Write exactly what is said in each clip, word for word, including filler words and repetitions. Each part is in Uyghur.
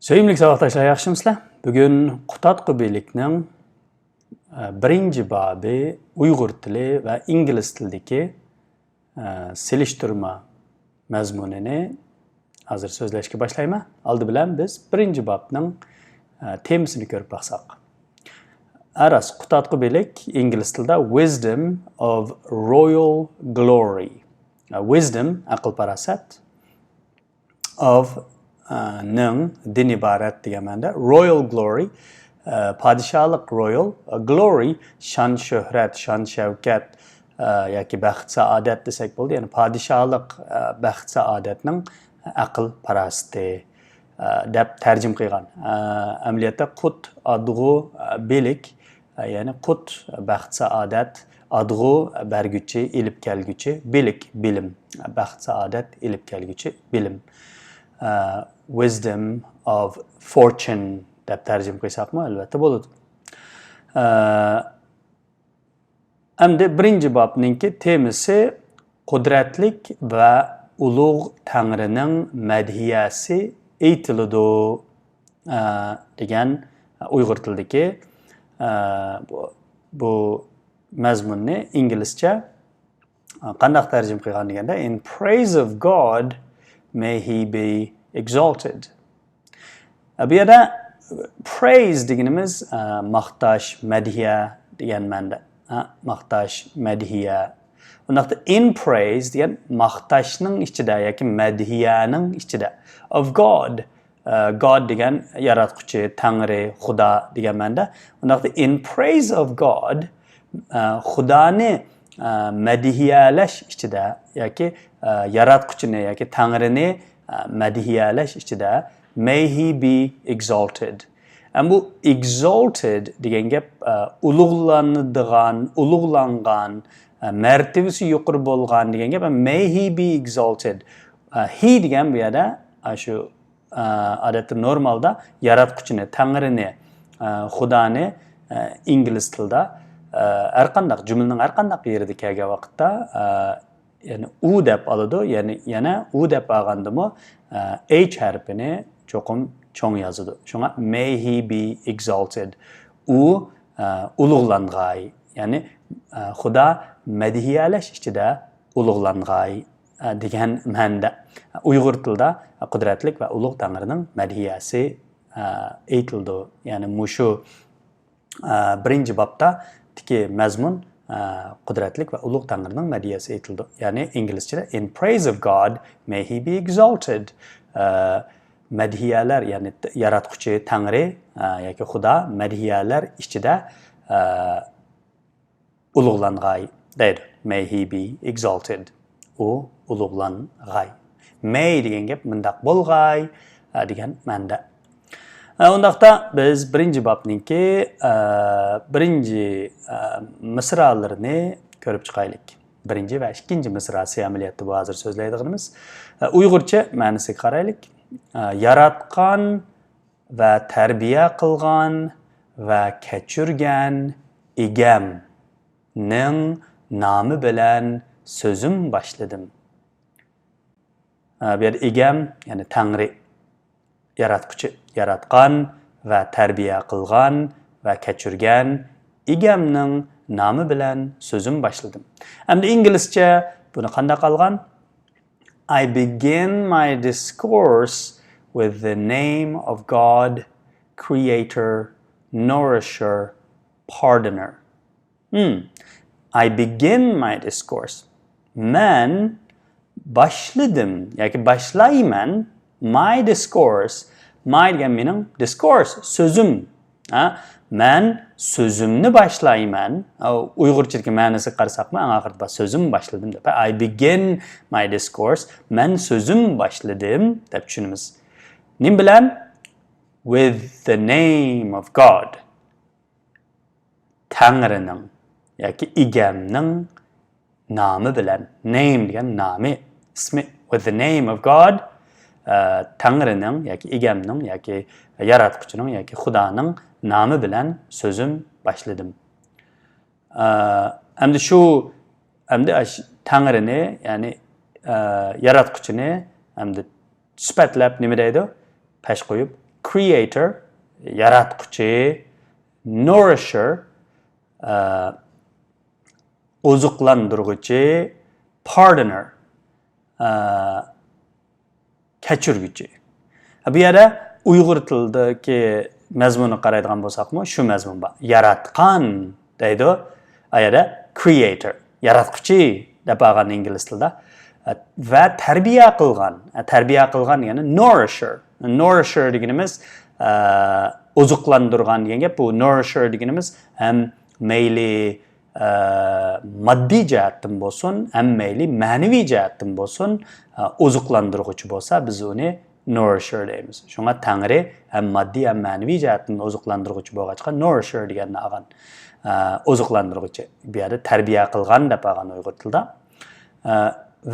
سۆيۈملۈك ساۋاقداشلار، ياخشىمۇسىلەر؟ بۈگۈن قۇتادغۇ بىلىكنىڭ، ئە، بىرىنچى بابى، ئۇيغۇر تىلى ۋە ئىنگلىز تىلىدىكى، ئە، سېلىشتۇرما مەزمۇنىنى ھازىر سۆزلەشكە باشلايمەن. ئالدى بىلەن بىز بىرىنچى بابنىڭ، ئە، تېمىسىنى كۆرۈپ باقساق. ئە، راست، قۇتادغۇ بىلىك ئىنگلىز تىلىدا wisdom of royal glory. ئە، wisdom، ئەقىل-پاراسەت. Of، ئە، نىڭ، دىن ئىبارەت دېگەن مەنىدە. Royal glory، ئە، پادىشاھلىق، royal، ئە، glory، شان-شۆھرەت، شان-شەۋكەت، ئە، ياكى بەخت-سائادەت دېسەك بولىدۇ. يەنى پادىشاھلىق، ئە، بەخت-سائادەتنىڭ ئەقىل-پاراسىتى، ئە، دەپ تەرجىمە قىلغان. ئە، ئەمەلىيەتتە قۇت، ئادغۇ، ئە، بىلىك، ئە، يەنى قۇت، بەخت-سائادەت، ئادغۇ، بەرگۈچى، ئېلىپ كەلگۈچى، بىلىك، بىلىم، بەخت-سائادەت ئېلىپ كەلگۈچى بىلىم. ئە، wisdom of fortune دەپ تەرجىمە قىلساقمۇ ئەلۋەتتە بولىدۇ. ئە، ئەمدى بىرىنچى بابنىڭكى تېمىسى قۇدرەتلىك ۋە ئۇلۇغ تەڭرىنىڭ مەدھىيەسى ئېيتىلىدۇ، ئە، دېگەن ئۇيغۇر تىلىدىكى، ئە، بۇ، بۇ مەزمۇننى ئىنگلىزچە، ئە، قانداق تەرجىمە قىلغان دېگەندە، In praise of God may he be exalted. ئە، بۇ يەردە praise دېگىنىمىز، ئە، ماختاش، مەدھىيە دېگەن مەنىدە. ئە، ماختاش، مەدھىيە. ئۇنداقتا in praise دېگەن ماختاشنىڭ ئىچىدە ياكى مەدھىيەنىڭ ئىچىدە. Of God، ئە، God دېگەن ياراتقۇچى، تەڭرى، خۇدا دېگەن مەنىدە. ئۇنداقتا in praise of God، ئە، خۇدانى، ئە، مەدھىيەلەش ئىچىدە ياكى، ئە، ياراتقۇچىنى ياكى تەڭرىنى، ئە، مەدھىيەلەش ئىچىدە may he be exalted. ئەم بۇ exalted دېگەن گەپ، ئە، ئۇلۇغلىنىدىغان، ئۇلۇغلانغان، ئە، مەرتىۋىسى يۇقىرى بولغان دېگەن گەپ. May he be exalted. ئە، he دېگەن بۇ يەردە، ئە، شۇ، ئە، ئادەتتە نورمالدا ياراتقۇچىنى، تەڭرىنى، ئە، خۇدانى، ئە، ئىنگلىز تىلىدا، ئە، ھەر قانداق، جۈملىنىڭ ھەر قانداق يېرىدە كەلگەن ۋاقىتتا، ئە، يەنى ئۇ دەپ ئالىدۇ، يەنى يەنە ئۇ دەپ ئالغاندىمۇ، ئە، H ھەرپىنى چوقۇم چوڭ يازىدۇ. شۇڭا may he be exalted. ئۇ، ئە، ئۇلۇغلانغاي. يەنى، ئە، خۇدا مەدھىيەلەش ئىچىدە ئۇلۇغلانغاي، ئە، دېگەن مەنىدە. ئۇيغۇر تىلىدا قۇدرەتلىك ۋە ئۇلۇغ تەڭرىنىڭ مەدھىيەسى، ئە، ئېيتىلىدۇ. يەنى مۇشۇ ئە، بىرىنچى بابتىكى مەزمۇن، ئە، قۇدرەتلىك ۋە ئۇلۇغ تەڭرىنىڭ مەدھىيەسى ئېيتىلىدۇ. يەنى ئىنگلىزچىدە In praise of God may he be exalted. ئە، مەدھىيەلەر، يەنى ياراتقۇچى تەڭرى، ئە، ياكى خۇدا مەدھىيەلەر ئىچىدە، ئە، ئۇلۇغلانغاي دەيدۇ. May he be exalted. ئۇ ئۇلۇغلانغاي. May دېگەن گەپ مۇنداق بولغاي، ئە، دېگەن مەنىدە. ئە، ئۇنداقتا بىز بىرىنچى بابنىڭكى، ئە، بىرىنچى، ئە، مىسرالىرىنى كۆرۈپ چىقايلىك. بىرىنچى ۋە ئىككىنچى مىسراسى ئەمەلىيەتتە بۇ ھازىر سۆزلەيدىغىنىمىز. ئە، ئۇيغۇرچە مەنىسىگە قارايلىك. ئە، ياراتقان ۋە تەربىيە قىلغان ۋە كەچۈرگەن ئىگەمنىڭ نامى بىلەن سۆزۈم باشلىدىم. ئە، بۇ يەردە ئىگەم، يەنى تەڭرى، ياراتقۇچى، ياراتقان ۋە تەربىيە قىلغان ۋە كەچۈرگەن ئىگەمنىڭ نامى بىلەن سۆزۈم باشلىدىم. ئەمدى ئىنگلىزچە بۇنى قانداق ئالغان؟ I begin my discourse with the name of God, Creator, Nourisher, Pardoner. Hmm. I begin my discourse. مەن باشلىدىم ياكى باشلايمەن my discourse. My دېگەن مېنىڭ discourse، سۆزۈم. ھە؟ مەن سۆزۈمنى باشلايمەن. ئۇيغۇرچىدىكى مەنىسىگە قارىساقمۇ، ئەڭ ئاخىرىدا سۆزۈم باشلىدىم دەپ. I begin my discourse. مەن سۆزۈم باشلىدىم دەپ چۈشىنىمىز. نېمە بىلەن؟ With the name of God. تەڭرىنىڭ ياكى ئىگەمنىڭ نامى بىلەن، name دېگەن نامى، ئىسمى، with the name of God، ئە، تەڭرىنىڭ ياكى ئىگەمنىڭ ياكى ياراتقۇچىنىڭ ياكى خۇدانىڭ نامى بىلەن سۆزۈم باشلىدىم. ئە، ئەمدى شۇ، ئەمدى ئاش-، تەڭرىنى، يەنى، ئە، ياراتقۇچىنى ئەمدى سۈپەتلەپ نېمە دەيدۇ؟ پەش قويۇپ، Creator، ياراتقۇچى، nourisher، ئە، ئوزۇقلاندۇرغۇچى، pardoner، ئە، كەچۈرگۈچى. بۇ يەردە ئۇيغۇر تىلىدىكى مەزمۇنغا قارايدىغان بولساقمۇ شۇ مەزمۇن بار. ياراتقان دەيدۇ. ئا يەردە creator، ياراتقۇچى دەپ ئالغان ئىنگلىز تىلىدا. ۋە تەربىيە قىلغان. تەربىيە قىلغان دېگەنى nourisher. Nourisher دېگىنىمىز، ئە، ئوزۇقلاندۇرغان دېگەن گەپ. بۇ nourisher دېگىنىمىز ھەم مەيلى ئە، ماددىي جەھەتتىن بولسۇن، ھەم مەيلى مەنىۋى جەھەتتىن بولسۇن، ئە، ئوزۇقلاندۇرغۇچى بولسا، بىز ئۇنى nourisher دەيمىز. شۇڭا تەڭرى ھەم ماددىي، ھەم مەنىۋى جەھەتتىن ئوزۇقلاندۇرغۇچى بولغاچقا، nourisher دېگەننى ئالغان، ئە، ئوزۇقلاندۇرغۇچى. بۇ يەردە تەربىيە قىلغان دەپ ئالغان ئۇيغۇر تىلىدا. ئە،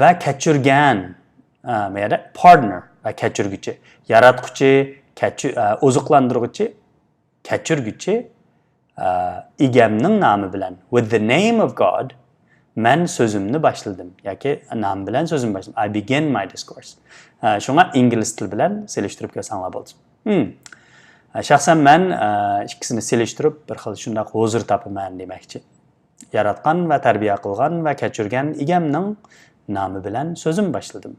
ۋە كەچۈرگەن، ئە، بۇ يەردە pardoner ۋە كەچۈرگۈچى، ياراتقۇچى، كەچۈ-، ئە، ئوزۇقلاندۇرغۇچى، كەچۈرگۈچى، ئە، ئىگەمنىڭ نامى بىلەن، with the name of God، مەن سۆزۈمنى باشلىدىم ياكى نام بىلەن سۆزۈمنى باشلىدىم. I begin my discourse. ئە، شۇڭا ئىنگلىز تىلى بىلەن سېلىشتۇرۇپ كۆرسەڭلار بولىدۇ. ھىم. ئە، شەخسەن مەن، ئە، ئىككىسىنى سېلىشتۇرۇپ بىر خىل شۇنداق ھۇزۇر تاپىمەن دېمەكچى. ياراتقان ۋە تەربىيە قىلغان ۋە كەچۈرگەن ئىگەمنىڭ نامى بىلەن سۆزۈم باشلىدىم.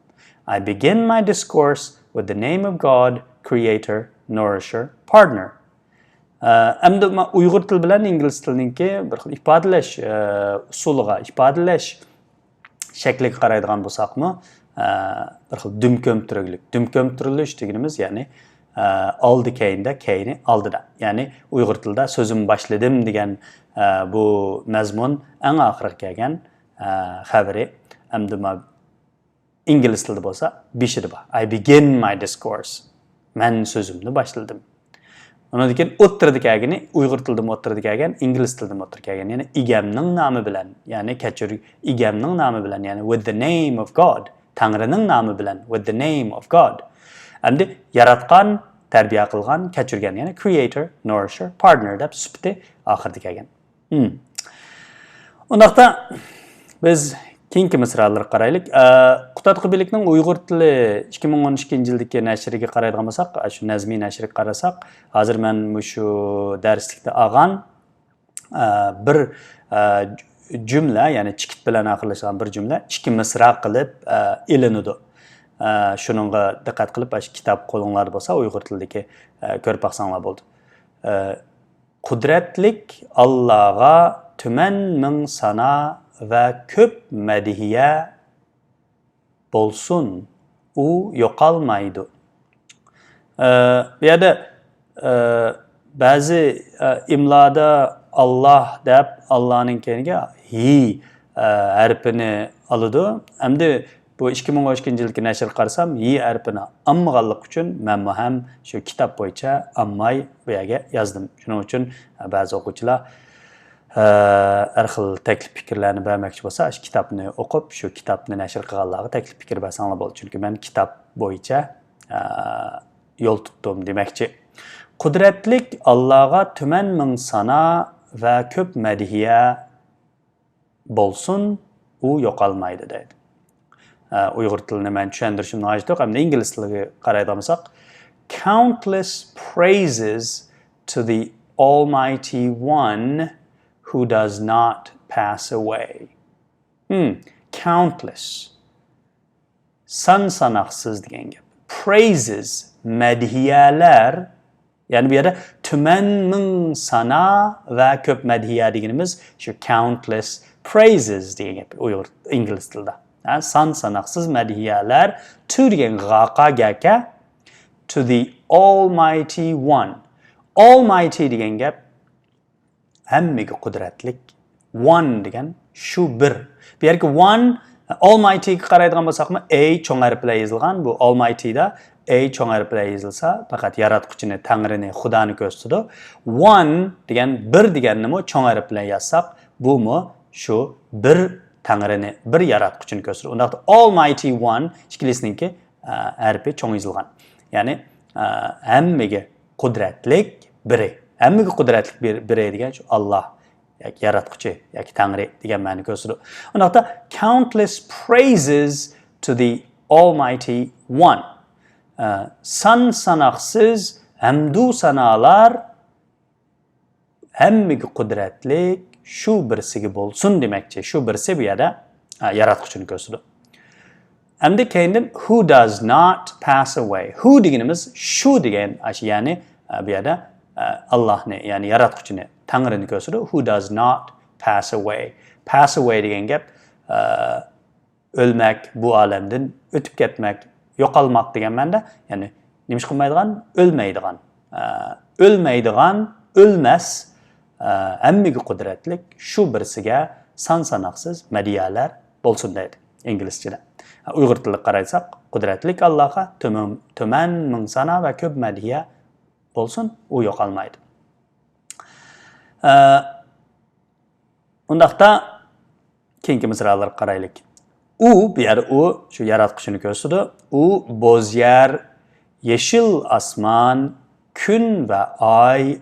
I begin my discourse with the name of God, creator, nourisher, pardoner. ئە، ئەمدى مانا ئۇيغۇر تىلى بىلەن ئىنگلىز تىلىنىڭكى بىر خىل ئىپادىلەش، ئە، ئۇسۇلىغا، ئىپادىلەش شەكلىگە قارايدىغان بولساقمۇ، ئە، بىر خىل دۈم كۆمتۈرۈكلۈك. دۈم كۆمتۈرۈلۈش دېگىنىمىز، يەنى، ئە، ئالدى كەينىدە، كەينى ئالدىدا. يەنى ئۇيغۇر تىلىدا سۆزۈم باشلىدىم دېگەن، ئە، بۇ مەزمۇن ئەڭ ئاخىرىغا كەلگەن، ئە، خەۋىرى. ئەمدى ما-، ئىنگلىز تىلىدا بولسا بېشىدا بار. I begin my discourse. مەن سۆزۈمنى باشلىدىم. ئۇنىڭدىن كېيىن ئوتتۇرىدا كەلگىنى، ئۇيغۇر تىلىدىمۇ ئوتتۇرىدا كەلگەن، ئىنگلىز تىلىدىمۇ ئوتتۇرىدا كەلگەن. يەنى ئىگەمنىڭ نامى بىلەن، يەنى كەچۈر-، ئىگەمنىڭ نامى بىلەن، يەنى with the name of God، تەڭرىنىڭ نامى بىلەن، with the name of God. ئەمدى ياراتقان، تەربىيە قىلغان، كەچۈرگەن، يەنى creator، nourisher، pardoner دەپ سۈپىتى ئاخىرىدا كەلگەن. ھىم. ئۇنداقتا بىز كېيىنكى مىسرالارغا قارايلى. ئە، قۇتادغۇ بىلىكنىڭ ئۇيغۇر تىلى ئىككى مىڭ ئون ئىككىنچى يىلدىكى نەشرىگە قارايدىغان بولساق، شۇ نەزمىي نەشرىگە قارىساق، ھازىر مەن مۇشۇ دەرسلىكتە ئالغان، ئە، بىر، ئە، جۈملە، يەنى چىكىت بىلەن ئاخىرلىشىدىغان بىر جۈملە ئىككى مىسرا قىلىپ، ئە، ئېلىنىدۇ. ئە، شۇنىڭغا دىققەت قىلىپ، ئاشۇ كىتاب قولۇڭلاردا بولسا، ئۇيغۇر تىلىدىكى، ئە، كۆرۈپ باقساڭلار بولىدۇ. ئە، قۇدرەتلىك ئاللاغا تۈمەن مىڭ سانا ۋە كۆپ مەدھىيە بولسۇن، ئۇ يوقالمايدۇ. ئە، بۇ يەردە، ئە، بەزى، ئە، ئىملادا ئاللا دەپ ئاللانىڭ كەينىگە ھى، ئە، ھەرپىنى ئالىدۇ. ئەمدى بۇ ئىككى مىڭ ئون ئىككىنچى يىلدىكى نەشرگە قارىسام، ھى ھەرپىنى ئالمىغانلىقى ئۈچۈن مەنمۇ ھەم شۇ كىتاب بويىچە ئالماي بۇ يەرگە يازدىم. شۇنىڭ ئۈچۈن بەزى ئوقۇغۇچىلار، ئە، ھەر خىل تەكلىپ پىكىرلەرنى بەرمەكچى بولسا، شۇ كىتابنى ئوقۇپ، شۇ كىتابنى نەشر قىلغانلارغا تەكلىپ پىكىر بەرسەڭلار بولىدۇ. چۈنكى مەن كىتاب بويىچە، ئە، يول تۇتتۇم دېمەكچى. قۇدرەتلىك ئاللاغا تۈمەن مىڭ سانا ۋە كۆپ مەدھىيە بولسۇن، ئۇ يوقالمايدۇ دەيدۇ. ئە، ئۇيغۇر تىلىنى مەن چۈشەندۈرۈشۈم ناھايىتى يوق. ئەمدى ئىنگلىز تىلىغا قارايدىغان بولساق، countless praises to the Almighty One who does not pass away. Hmm, countless. سان ساناقسىز دېگەن گەپ. Praises، مەدھىيەلەر. يەنى بۇ يەردە تۈمەن مىڭ سانا ۋە كۆپ مەدھىيە دېگىنىمىز شۇ countless praises دېگەن گەپ ئۇيغۇر، ئىنگلىز تىلىدا. ھە، سان ساناقسىز مەدھىيەلەر، to دېگەن غاقا گەكە، to the Almighty One. Almighty دېگەن گەپ ھەممىگە قۇدرەتلىك. One دېگەن شۇ بىر. بۇ يەرگە one، Almightyگە قارايدىغان بولساقمۇ، A چوڭ ھەرپ بىلەن يېزىلغان. بۇ Almightyدا A چوڭ ھەرپ بىلەن يېزىلسا، پەقەت ياراتقۇچىنى، تەڭرىنى، خۇدانى كۆرسىتىدۇ. One دېگەن، بىر دېگەننىمۇ چوڭ ھەرپ بىلەن يازساق، بۇمۇ شۇ بىر تەڭرىنى، بىر ياراتقۇچىنى كۆرسىتىدۇ. ئۇنداقتا Almighty One ئىككىلىسىنىڭكى، ئە، ھەرپى چوڭ يېزىلغان. يەنى، ئە، ھەممىگە قۇدرەتلىك بىرى. ھەممىگە قۇدرەتلىك بىر، بىرى دېگەن شۇ ئاللا. ياكى ياراتقۇچى ياكى تەڭرى دېگەن مەنىنى كۆرسىتىدۇ. ئۇنداقتا countless praises to the Almighty One. ئە، سان ساناقسىز ھەمدۇ سانالار ھەممىگە قۇدرەتلىك شۇ بىرسىگە بولسۇن دېمەكچى. شۇ بىرسى بۇ يەردە، ھە، ياراتقۇچىنى كۆرسىتىدۇ. ئەمدى كەينىدىن who does not pass away. Who دېگىنىمىز شۇ دېگەن، ئاشۇ، يەنى، ئە، بۇ يەردە، ئە، ئاللاھنى، يەنى ياراتقۇچىنى، تەڭرىنى كۆرسىتىدۇ. Who does not pass away. Pass away دېگەن گەپ، ئە، ئۆلمەك، بۇ ئالەمدىن ئۆتۈپ كەتمەك، يوقالماق دېگەن مەنىدە، يەنى نېمە ئىش قىلمايدىغان؟ ئۆلمەيدىغان. ئە، ئۆلمەيدىغان، ئۆلمەس، ئە، ھەممىگە قۇدرەتلىك شۇ بىرسىگە سان ساناقسىز مەدھىيەلەر بولسۇن دەيدۇ ئىنگلىزچىدە. ئۇيغۇر تىلىغا قارايساق، قۇدرەتلىك ئاللاغا تۆمەن، تۆمەن مىڭ سانا ۋە كۆپ مەدھىيە بولسۇن، ئۇ يوقالمايدۇ. ئە، ئۇنداقتا كېيىنكى مىسرالارغا قارايلى. ئۇ، بۇ يەردە ئۇ شۇ ياراتقۇچىنى كۆرسىتىدۇ. ئۇ بوز يەر، يېشىل ئاسمان، كۈن ۋە ئاي،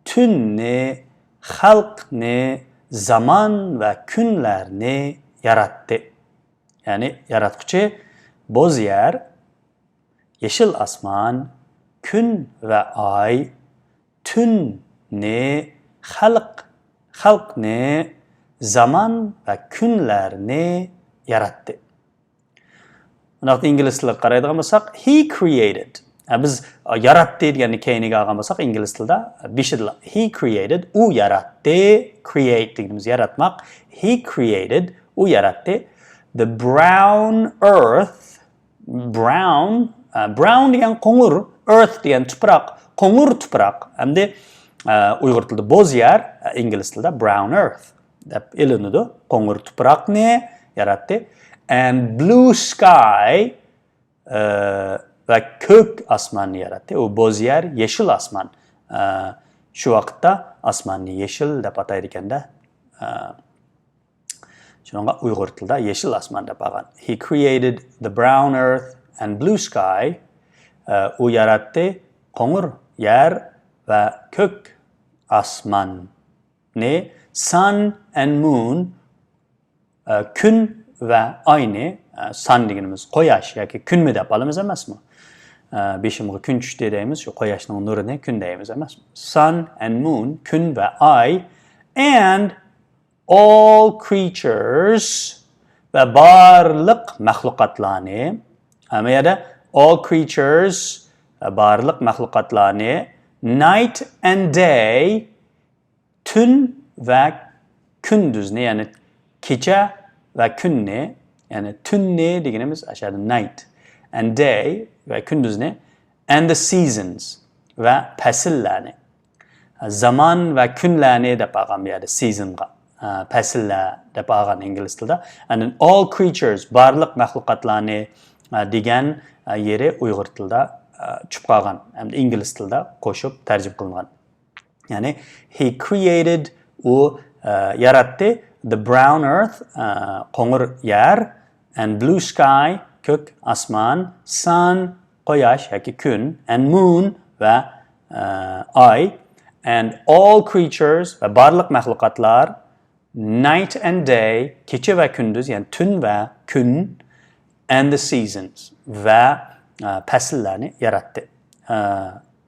تۈننى، خەلقنى، زامان ۋە كۈنلەرنى ياراتتى. يەنى ياراتقۇچى بوز يەر، يېشىل ئاسمان، كۈن ۋە ئاي، تۈننى، خەلق، خەلقنى، زامان ۋە كۈنلەرنى ياراتتى. بۇنداقتا ئىنگلىز تىلىغا قارايدىغان بولساق، he created. ھە، بىز، ئا، ياراتتى دېگەننى كەينىگە ئالغان بولساق، ئىنگلىز تىلىدا بېشىدا he created، ئۇ ياراتتى، create دېگىنىمىز ياراتماق، he created، ئۇ ياراتتى، the brown earth، brown، ئە، brown دېگەن قوڭۇر، earth دېگەن تۇپراق، قوڭۇر تۇپراق. ئەمدى، ئە، ئۇيغۇر تىلىدا بوز يەر، ئە، ئىنگلىز تىلىدا brown earth دەپ ئېلىنىدۇ. قوڭۇر تۇپراقنى ياراتتى. And blue sky، ئە، ۋە كۆك ئاسماننى ياراتتى. ئۇ بوز يەر، يېشىل ئسمان. ئە، شۇ ۋاقىتتا ئاسماننى يېشىل دەپ ئاتايدىكەن-دە. ئە، شۇنىڭغا ئۇيغۇر تىلىدا يېشىل ئاسمان دەپ ئالغان. He created the brown earth and blue sky. ئە، ئۇ ياراتتى قوڭۇر يەر ۋە كۆك ئاسماننى. Sun and moon، ئە، كۈن ۋە ئاينى، ئە، sun دېگىنىمىز قۇياش ياكى كۈنمۇ دەپ ئالىمىز ئەمەسمۇ؟ ئە، بېشىمغا كۈن چۈشتى دەيمىز، شۇ قۇياشنىڭ نۇرىنى كۈن دەيمىز ئەمەسمۇ؟ Sun and moon، كۈن ۋە ئاي، and all creatures، ۋە بارلىق مەخلۇقاتلارنى، ھەممە يەردە all creatures، ۋە بارلىق مەخلۇقاتلارنى، night and day، تۈن ۋە كۈندۈزنى، يەنى كېچە ۋە كۈننى، يەنى تۈننى دېگىنىمىز ئاشۇ يەردە night and day ۋە كۈندۈزنى، and the seasons، ۋە پەسىللەرنى. زامان ۋە كۈنلەرنى دەپ ئالغان بۇ يەردە seasonغا، ئە، پەسىللەر دەپ ئالغان ئىنگلىز تىلىدا. And then all creatures، بارلىق مەخلۇقاتلارنى، ئە، دېگەن، ئە، يېرى ئۇيغۇر تىلىدا، ئە، چۈشۈپ قالغان ھەمدە ئىنگلىز تىلىدا قوشۇپ تەرجىمە قىلىنغان. يەنى he created، ئۇ، ئە، ياراتتى، the brown earth، ئە، قوڭۇر يەر، and blue sky، كۆك ئاسمان، sun، قۇياش ياكى كۈن، and moon، ۋە، ئە، ئاي، and all creatures، ۋە بارلىق مەخلۇقاتلار، night and day، كېچە ۋە كۈندۈز، يەنى تۈن ۋە كۈن، and the seasons، ۋە، ئە، پەسىللەرنى ياراتتى. ئە،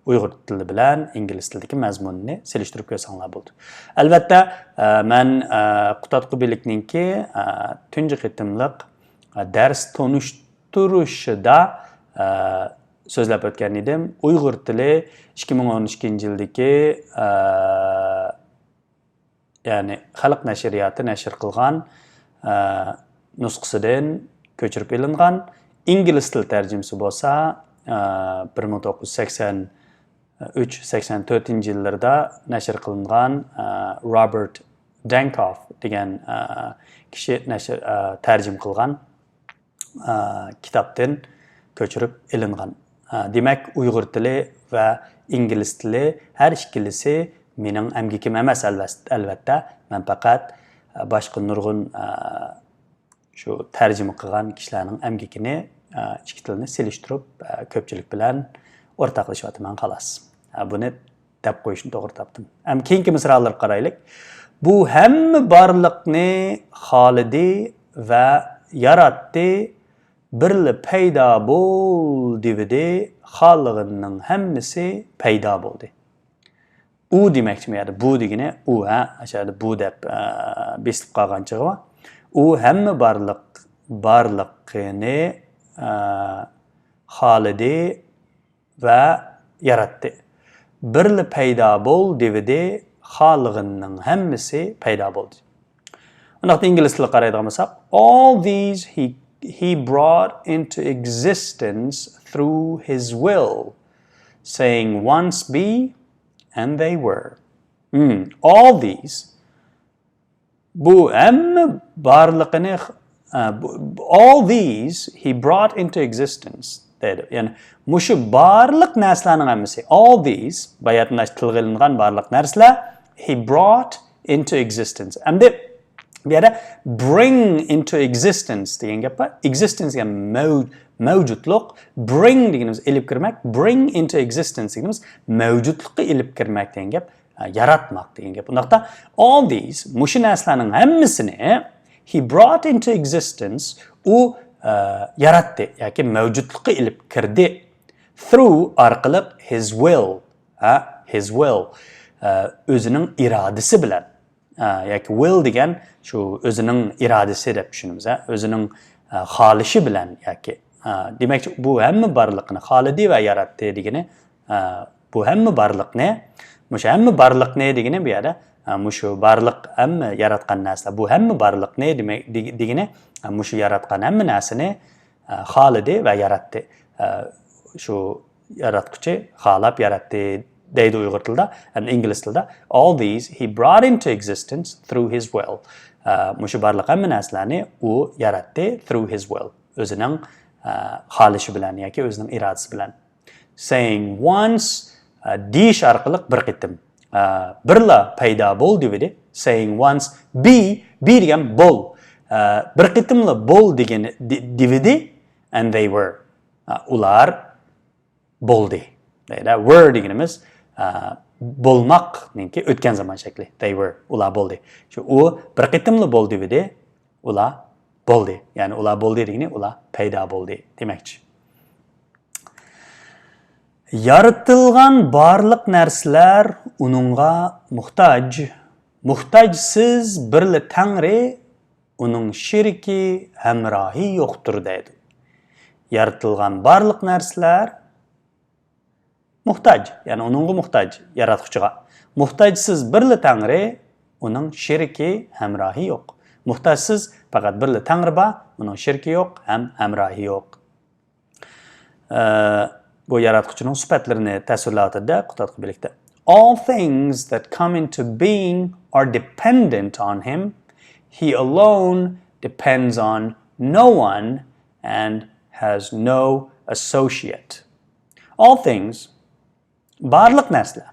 ئۇيغۇر تىلى بىلەن ئىنگلىز تىلىدىكى مەزمۇننى سېلىشتۇرۇپ كۆرسەڭلار بولىدۇ. ئەلۋەتتە، ئە، مەن، ئە، قۇتادغۇ بىلىكنىڭكى، ئە، تۇنجى قېتىملىق، ئە، دەرس تونۇشتۇرۇشىدا، ئە، سۆزلەپ ئۆتكەن ئىدىم. ئۇيغۇر تىلى ئىككى مىڭ ئون ئىككىنچى يىلدىكى، ئە، يەنى خەلق نەشرىياتى نەشر قىلغان، ئە، نۇسخىسىدىن كۆچۈرۈپ ئېلىنغان. ئىنگلىز تىل تەرجىمىسى بولسا، ئە، بىر مىڭ توققۇز يۈز سەكسەن ئۈچ، سەكسەن تۆتىنچى يىللىرىدا نەشر قىلىنغان، ئە، Robert Dankoff دېگەن، ئە، كىشى نەشر، ئە، تەرجىمە قىلغان، ئە، كىتابتىن كۆچۈرۈپ ئېلىنغان. ئە، دېمەك، ئۇيغۇر تىلى ۋە ئىنگلىز تىلى ھەر ئىككىلىسى مېنىڭ ئەمگىكىم ئەمەس، ئەلۋەس-، ئەلۋەتتە. مەن پەقەت، ئە، باشقا نۇرغۇن، ئە، شۇ تەرجىمە قىلغان كىشىلەرنىڭ ئەمگىكىنى، ئە، ئىككى تىلنى سېلىشتۇرۇپ، ئە، كۆپچىلىك بىلەن ئورتاقلىشىۋاتىمەن، خالاس. ئە، بۇنى دەپ قويۇشنى توغرا تاپتىم. ئەمدى كېيىنكى مىسرالارغا قارايلى. بۇ ھەممە بارلىقنى خالىدى ۋە ياراتتى، بىرلا پەيدا بول دېۋىدى، خالىغىنىنىڭ ھەممىسى پەيدا بولدى. ئۇ دېمەكچىمۇ يەردە؟ بۇ دېگىنى ئۇ، ھە؟ ئاشۇ يەردە بۇ دەپ، ئە، بېسىلىپ قالغان چېغى بار. ئۇ ھەممە بارلىق، بارلىقىنى، ئە، خالىدى ۋە ياراتتى. بىرلا پەيدا بول دېۋىدى، خالىغىنىنىڭ ھەممىسى پەيدا بولدى. ئۇنداقتا ئىنگلىز تىلىغا قارايدىغان بولساق، all these he, he brought into existence through his will, saying once be and they were. Hmm. All these, بۇ ھەممە بارلىقىنى، ئە، بۇ، all these he brought into existence دەيدۇ. يەنى مۇشۇ بارلىق نەرسىلەرنىڭ ھەممىسى، all these، باياتىن تىلغا ئېلىنغان بارلىق نەرسىلەر، he brought into existence. ئەمدى بۇ يەردە bring into existence دېگەن گەپ بار. Existence دېگەن مەۋ-، مەۋجۇتلۇق. Bring دېگىنىمىز ئېلىپ كىرمەك. Bring into existence دېگىنىمىز مەۋجۇتلۇققا ئېلىپ كىرمەك دېگەن گەپ. ئە، ياراتماق دېگەن گەپ. ئۇنداقتا all these، مۇشۇ نەرسىلەرنىڭ ھەممىسىنى he brought into existence، ئۇ، ئە، ياراتتى ياكى مەۋجۇتلۇققا ئېلىپ كىردى. Through، ئارقىلىق، his will، ھە، his will، ئە، ئۆزىنىڭ ئىرادىسى بىلەن. ئە، ياكى will دېگەن شۇ ئۆزىنىڭ ئىرادىسى دەپ چۈشىنىمىز، ھە، ئۆزىنىڭ، ئە، خالىشى بىلەن ياكى، ئە، دېمەكچى، بۇ ھەممە بارلىقنى خالىدى ۋە ياراتتى دېگىنى، ئە، بۇ ھەممە بارلىقنى، مۇشۇ ھەممە بارلىقنى دېگىنى بۇ يەردە، ئە، مۇشۇ بارلىق ھەممە ياراتقان نەرسىلەر، بۇ ھەممە بارلىقنى دېمەك، دېگ-، دېگىنى، ئە، مۇشۇ ياراتقان ھەممە نەرسىنى، ئە، خالىدى ۋە ياراتتى. ئە، شۇ ياراتقۇچى خالاپ ياراتتى دەيدۇ ئۇيغۇر تىلىدا، ئەمدى ئىنگلىز تىلىدا. All these he brought into existence through his will. ئە، مۇشۇ بارلىق ھەممە نەرسىلەرنى ئۇ ياراتتى، through his will. ئۆزىنىڭ، ئە، خالىشى بىلەن ياكى ئۆزىنىڭ ئىرادىسى بىلەن. Saying once، ئە، دېيىش ئارقىلىق بىر قېتىم. ئە، بىرلا پەيدا بول دېۋىدى. Saying once be، be دېگەن بول. ئە، بىر قېتىملا بول دېگىنى، دې-، دېۋىدى، and they were. ئە، ئۇلار بولدى. دەيدۇ. Were دېگىنىمىز، ئە، بولماقنىڭكى ئۆتكەن زامان شەكلى. They were. ئۇلار بولدى. شۇ ئۇ بىر قېتىملا بول دېۋىدى. ئۇلار بولدى. يەنى ئۇلار بولدى دېگىنى ئۇلار پەيدا بولدى دېمەكچى. يارىتىلغان بارلىق نەرسىلەر ئۇنىڭغا موھتاج. موھتاجسىز بىرلا تەڭرى، ئۇنىڭ شېرىكى، ھەمراھى يوقتۇر دەيدۇ. يارىتىلغان بارلىق نەرسىلەر موھتاج، يەنى ئۇنىڭغا موھتاج، ياراتقۇچىغا. موھتاجسىز بىرلا تەڭرى، ئۇنىڭ شېرىكى، ھەمراھى يوق. موھتاجسىز پەقەت بىرلا تەڭرى بار، ئۇنىڭ شېرىكى يوق ھەم ھەمراھى يوق. ئە، بۇ ياراتقۇچىنىڭ سۈپەتلىرىنى تەسۋىرلەۋاتىدۇ-دە، قۇتادغۇ بىرلىكتە. All things that come into being are dependent on him. He alone depends on no one and has no associate. All things، بارلىق نەرسىلەر.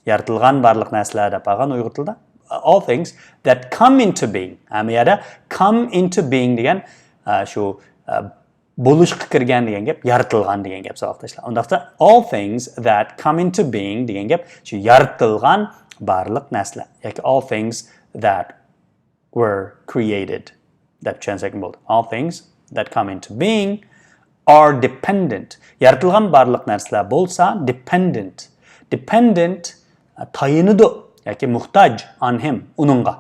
يارىتىلغان بارلىق نەرسىلەر دەپ قالغان ئۇيغۇر تىلىدا. All things that come into being. ھەممە يەردە come into being دېگەن، ئە، شۇ، ئە، بولۇشقا كىرگەن دېگەن گەپ، يارىتىلغان دېگەن گەپ، ساۋاقداشلار. ئۇنداقتا all things that come into being دېگەن گەپ شۇ يارىتىلغان بارلىق نەرسىلەر. ياكى all things that were created دەپ چۈشەنسەكمۇ بولىدۇ. All things that come into being are dependent. يارىتىلغان بارلىق نەرسىلەر بولسا dependent. Dependent، تايىنىدۇ ياكى موھتاج، on him، ئۇنىڭغا.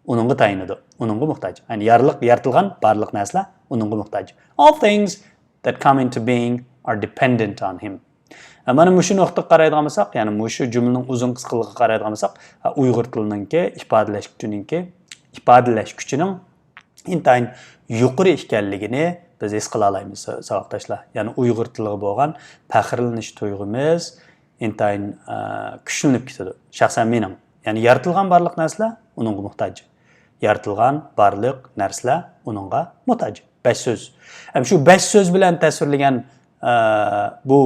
ئۇنىڭغا تايىنىدۇ. ئۇنىڭغا موھتاج. يەنى يارلىق، يارىتىلغان بارلىق نەرسىلەر ئۇنىڭغا موھتاج. All things that come into being are dependent on him. مانا مۇشۇ نۇقتىغا قارايدىغان بولساق، يەنى مۇشۇ جۈملىنىڭ ئۇزۇن قىسقىلىقىغا قارايدىغان بولساق، ئۇيغۇر تىلىنىڭكى ئىپادىلەش كۈچىنىڭكى، ئىپادىلەش كۈچىنىڭ ئىنتايىن يۇقىرى ئىكەنلىكىنى بىز ھېس قىلالايمىز، ساۋاقداشلار. يەنى ئۇيغۇر تىلىغا بولغان پەخىرلىنىش تۇيغۇمىز ئىنتايىن، ئە، كۈچلىنىپ كېتىدۇ. شەخسەن مېنىڭ. يەنى يارىتىلغان بارلىق نەرسىلەر ئۇنىڭغا موھتاج. يارىتىلغان بارلىق نەرسىلەر ئۇنىڭغا موھتاج. بەش سۆز. ھەم شۇ بەش سۆز بىلەن تەسۋىرلىگەن، ئە، بۇ،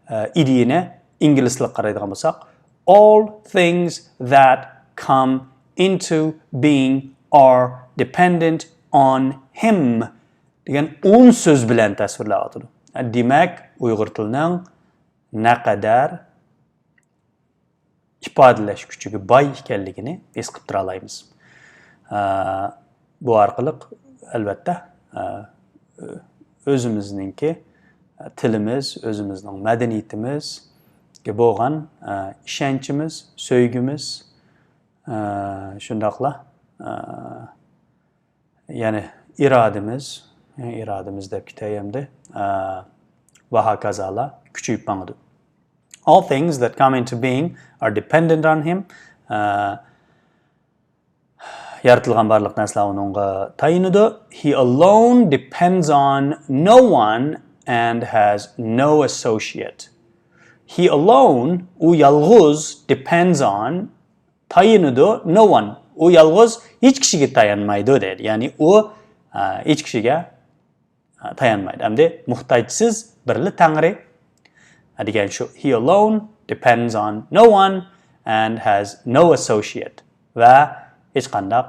ئە، ئىدىيىنى ئىنگلىزچىلىق قارايدىغان بولساق، all things that come into being are dependent on him دېگەن ئون سۆز بىلەن تەسۋىرلەۋاتىدۇ. دېمەك، ئۇيغۇر تىلىنىڭ نەقەدەر ئىپادىلەش كۈچىگە باي ئىكەنلىكىنى ھېس قىلىپ تۇرالايمىز. ئە، بۇ ئارقىلىق، ئەلۋەتتە، ئە، ئۆزىمىزنىڭكى تىلىمىز، ئۆزىمىزنىڭ مەدەنىيىتىمىزگە بولغان، ئە، ئىشەنچىمىز، سۆيگۈمىز، ئە، شۇنداقلا، ئە، يەنى ئىرادىمىز، ئىرادىمىز دەپ كېتەي ئەمدى، ئە، ۋە ھاكازالار كۈچىيىپ ماڭىدۇ. All things that come into being are dependent on him. ئە، يارىتىلغان بارلىق نەرسىلەر ئۇنىڭغا تايىنىدۇ. He alone depends on no one and has no associate. He alone، ئۇ يالغۇز، depends on، تايىنىدۇ، no one، ئۇ يالغۇز ھېچ كىشىگە تايانمايدۇ دەيدۇ. يەنى ئۇ، ئە، ھېچ كىشىگە تايانمايدۇ. ئەمدى موھتاجسىز بىرلا تەڭرى دېگەن شۇ. He alone depends on no one and has no associate. ۋە ھېچقانداق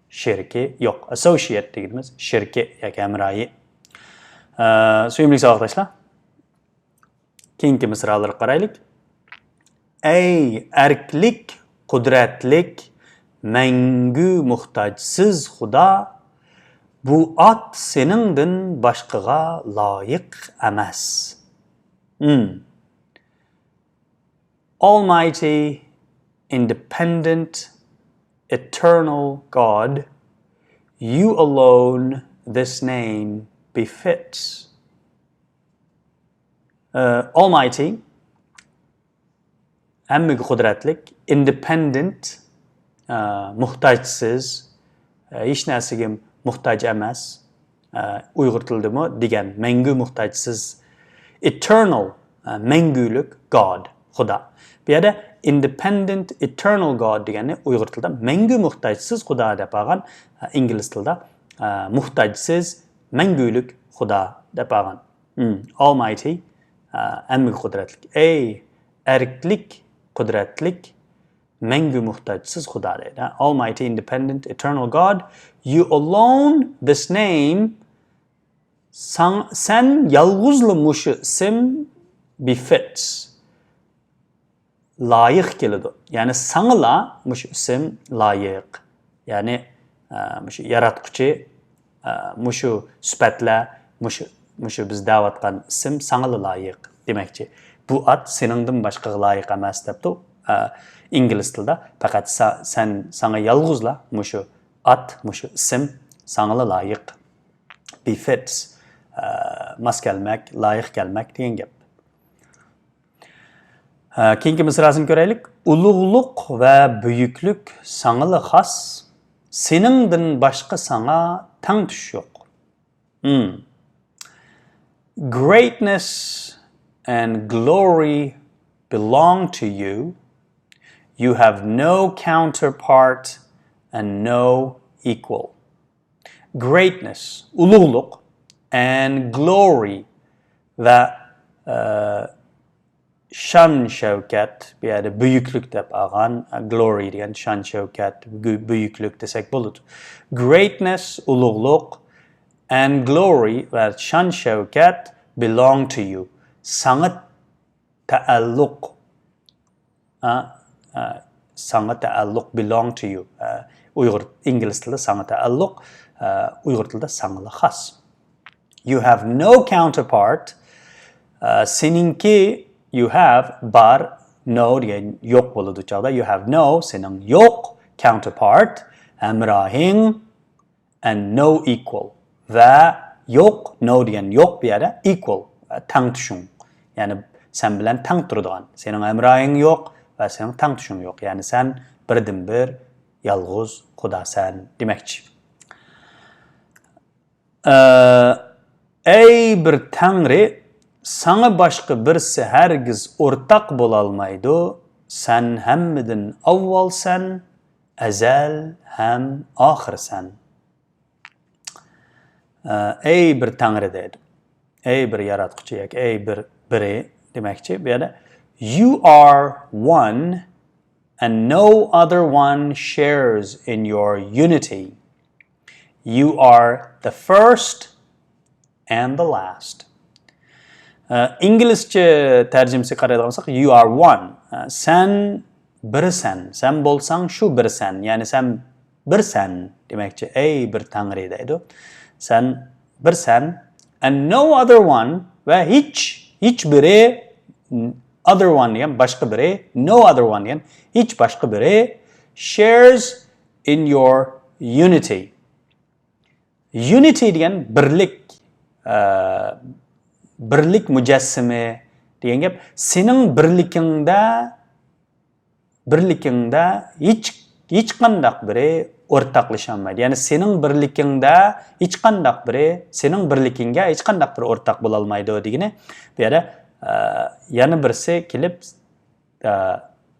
شېرىكى يوق. Associate دېگىنىمىز شېرىكى ياكى ھەمراھى. ئە، سۆيۈملۈك ساۋاقداشلار، كېيىنكى مىسرالارغا قارايلى. ئەي ئەركلىك، قۇدرەتلىك، مەڭگۈ موھتاجسىز خۇدا، بۇ ئات سېنىڭدىن باشقىغا لايىق ئەمەس. Hmm. Almighty, independent, eternal God, you alone this name befits. ئە، Almighty، ھەممىگە قۇدرەتلىك، independent، ئە، موھتاجسىز، ئە، ھېچ نەرسىگە موھتاج ئەمەس، ئە، ئۇيغۇر تىلىدىمۇ دېگەن مەڭگۈ موھتاجسىز، eternal، ئە، مەڭگۈلۈك، God، خۇدا. بۇ يەردە independent, eternal God دېگەننى ئۇيغۇر تىلىدا مەڭگۈ موھتاجسىز خۇدا دەپ ئالغان، ئە، ئىنگلىز تىلىدا، ئە، موھتاجسىز، مەڭگۈلۈك خۇدا دەپ ئالغان. Hmm. Almighty، ئە، ھەممىگە قۇدرەتلىك. ئەي ئەركلىك، قۇدرەتلىك، مەڭگۈ موھتاجسىز خۇدا دەيدۇ. Almighty, independent, eternal God, you alone this name، ساڭ-، سەن يالغۇزلا مۇشۇ ئىسىم befits، لايىق كېلىدۇ. يەنى ساڭىلا مۇشۇ ئىسىم لايىق. يەنى، ئە، مۇشۇ ياراتقۇچى، ئە، مۇشۇ سۈپەتلەر، مۇشۇ، مۇشۇ بىز دەۋاتقان ئىسىم ساڭىلا لايىق دېمەكچى. بۇ ئات سېنىڭدىن باشقىغا لايىق ئەمەس دەپتۇ، ئە، ئىنگلىز تىلىدا. پەقەت سا-، سەن، ساڭا يالغۇزلا مۇشۇ ئات، مۇشۇ ئىسىم ساڭىلا لايىق. Befits، ئە، ماس كەلمەك، لايىق كەلمەك دېگەن گەپ. ھە، كېيىنكى مىسراسىنى كۆرەيلىك. ئۇلۇغلۇق ۋە بۈيۈكلۈك ساڭىلا خاس، سېنىڭدىن باشقا ساڭا تەڭتۇش يوق. Hmm. Greatness and glory belong to you. You have no counterpart and no equal. Greatness، ئۇلۇغلۇق، and glory، ۋە، ئە، شان شەۋكەت، بۇ يەردە بۈيۈكلۈك دەپ ئالغان، glory دېگەن شان شەۋكەت، بۈ-، بۈيۈكلۈك دېسەك بولىدۇ. Greatness، ئۇلۇغلۇق، and glory، ۋە شان شەۋكەت، belong to you، ساڭا تەئەللۇق. ئە، ئە، ساڭا تەئەللۇق، belong to you. ئە، ئۇيغۇر، ئىنگلىز تىلىدا ساڭا تەئەللۇق، ئە، ئۇيغۇر تىلىدا ساڭىلا خاس. You have no counterpart. ئە، سېنىڭكى، you have، بار، no دېگەن يوق بولىدۇ چاغدا. You have no، سېنىڭ يوق، counterpart، ھەمراھىڭ، and no equal. ۋە يوق، no دېگەن يوق بۇ يەردە، equal، تەڭتۇشۇڭ. يەنى سەن بىلەن تەڭ تۇرىدىغان. سېنىڭ ھەمراھىڭ يوق ۋە سېنىڭ تەڭتۇشۇڭ يوق. يەنى سەن بىردىنبىر يالغۇز خۇداسەن دېمەكچى. ئە، ئەي بىر تەڭرى، ساڭا باشقا بىرسى ھەرگىز ئورتاق بولالمايدۇ. سەن ھەممىدىن ئاۋۋالسەن، ئەزەل ھەم ئاخىرسەن. ئە، ئەي بىر تەڭرى دەيدۇ. ئەي بىر ياراتقۇچى ياكى ئەي بىر، بىرى دېمەكچى. بۇ يەردە you are one and no other one shares in your unity. You are the first and the last. ئە، ئىنگلىزچە تەرجىمىسىگە قارايدىغان بولساق، you are one. ئە، سەن بىرسەن، سەن بولساڭ شۇ بىرسەن، يەنى سەن بىرسەن دېمەكچى، ئەي بىر تەڭرى دەيدۇ. سەن بىرسەن، And no other one، ۋە ھېچ، ھېچ بىرى، other one دېگەن باشقا بىرى، no other one دېگەن ھېچ باشقا بىرى، shares in your unity. Unity دېگەن بىرلىك، ئە، بىرلىك مۇجەسسىمە دېگەن گەپ. سېنىڭ بىرلىكىڭدە، بىرلىكىڭدە ھېچ، ھېچقانداق بىرى ئورتاقلىشالمايدۇ. يەنى سېنىڭ بىرلىكىڭدە ھېچقانداق بىرى، سېنىڭ بىرلىكىڭگە ھېچقانداق بىرى ئورتاق بولالمايدۇ دېگىنى. بۇ يەردە، ئە، يەنە بىرسى كېلىپ، ئە،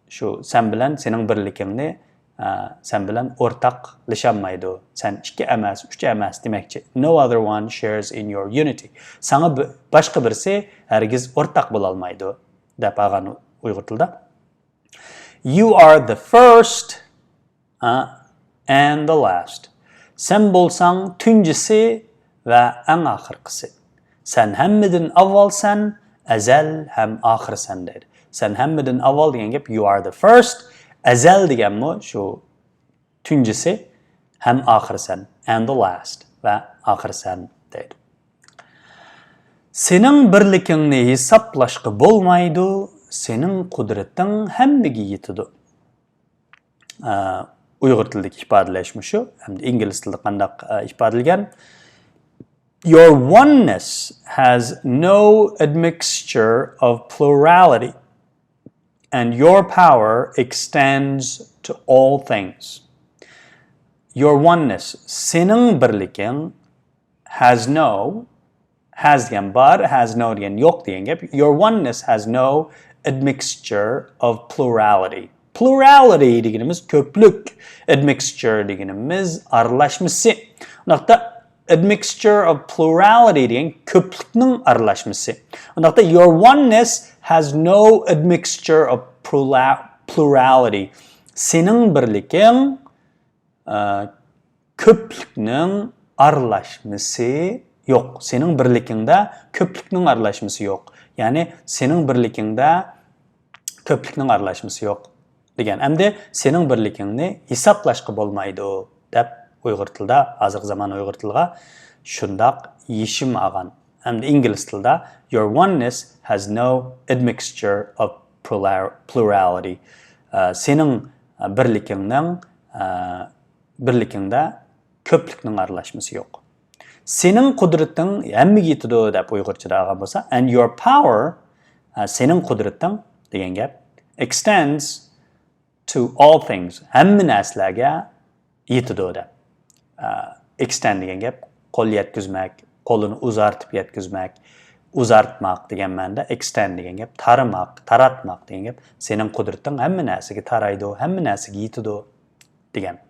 شۇ سەن بىلەن سېنىڭ بىرلىكىڭنى، ئە، سەن بىلەن ئورتاقلىشالمايدۇ. سەن ئىككى ئەمەس، ئۈچ ئەمەس دېمەكچى. No other one shares in your unity. ساڭا باشقا بىرسى ھەرگىز ئورتاق بولالمايدۇ، دەپ ئالغان ئۇيغۇر تىلىدا. You are the first، ئە، and the last. سەن بولساڭ تۇنجىسى ۋە ئەڭ ئاخىرقىسى. سەن ھەممىدىن ئاۋۋالسەن، ئەزەل ھەم ئاخىرسەن دەيدۇ. سەن ھەممىدىن ئاۋۋال دېگەن گەپ، you are the first. ئەزەل دېگەنمۇ شۇ تۇنجىسى ھەم ئاخىرسەن، and the last، ۋە ئاخىرسەن دەيدۇ. سېنىڭ بىرلىكىڭنى ھېسابلاشقا بولمايدۇ، سېنىڭ قۇدرىتىڭ ھەممىگە يېتىدۇ. ئە، ئۇيغۇر تىلىدىكى ئىپادىلەش مۇشۇ. ئەمدى ئىنگلىز تىلىدا قانداق، ئە، ئىپادىلىگەن؟ Your oneness has no admixture of plurality, and your power extends to all things. Your oneness، سېنىڭ بىرلىكىڭ، has no، has دېگەن بار، has no دېگەن يوق دېگەن گەپ. Your oneness has no admixture of plurality. Plurality دېگىنىمىز كۆپلۈك، admixture دېگىنىمىز ئارىلاشمىسى. ئۇنداقتا admixture of plurality دېگەن كۆپلۈكنىڭ ئارىلاشمىسى. ئۇنداقتا your oneness has no admixture of plura-، plurality. سېنىڭ بىرلىكىڭ، ئە، كۆپلۈكنىڭ ئارىلاشمىسى يوق. سېنىڭ بىرلىكىڭدە كۆپلۈكنىڭ ئارىلاشمىسى يوق. يەنى سېنىڭ بىرلىكىڭدە كۆپلۈكنىڭ ئارىلاشمىسى يوق دېگەن. ئەمدى سېنىڭ بىرلىكىڭنى ھېسابلاشقا بولمايدۇ دەپ ئۇيغۇر تىلىدا، ھازىرقى زامان ئۇيغۇر تىلىغا شۇنداق يېشىم ئالغان. ئەمدى ئىنگلىز تىلىدا your oneness has no admixture of plural-، plurality. ئە، سېنىڭ، ئە، بىرلىكىڭنىڭ، ئە، بىرلىكىڭدە كۆپلۈكنىڭ ئارىلاشمىسى يوق. سېنىڭ قۇدرىتىڭ ھەممىگە يېتىدۇ دەپ ئۇيغۇرچىدا ئالغان بولسا، and your power، ئە، سېنىڭ قۇدرىتىڭ دېگەن گەپ، extends to all things، ھەممە نەرسىلەرگە يېتىدۇ دەپ. ئە، extend دېگەن گەپ قول يەتكۈزمەك، قولىنى ئۇزارتىپ يەتكۈزمەك، ئۇزارتماق دېگەن مەنىدە، extend دېگەن گەپ تارىماق، تاراتماق دېگەن گەپ. سېنىڭ قۇدرىتىڭ ھەممە نەرسىگە تارايدۇ، ھەممە نەرسىگە يېتىدۇ دېگەن.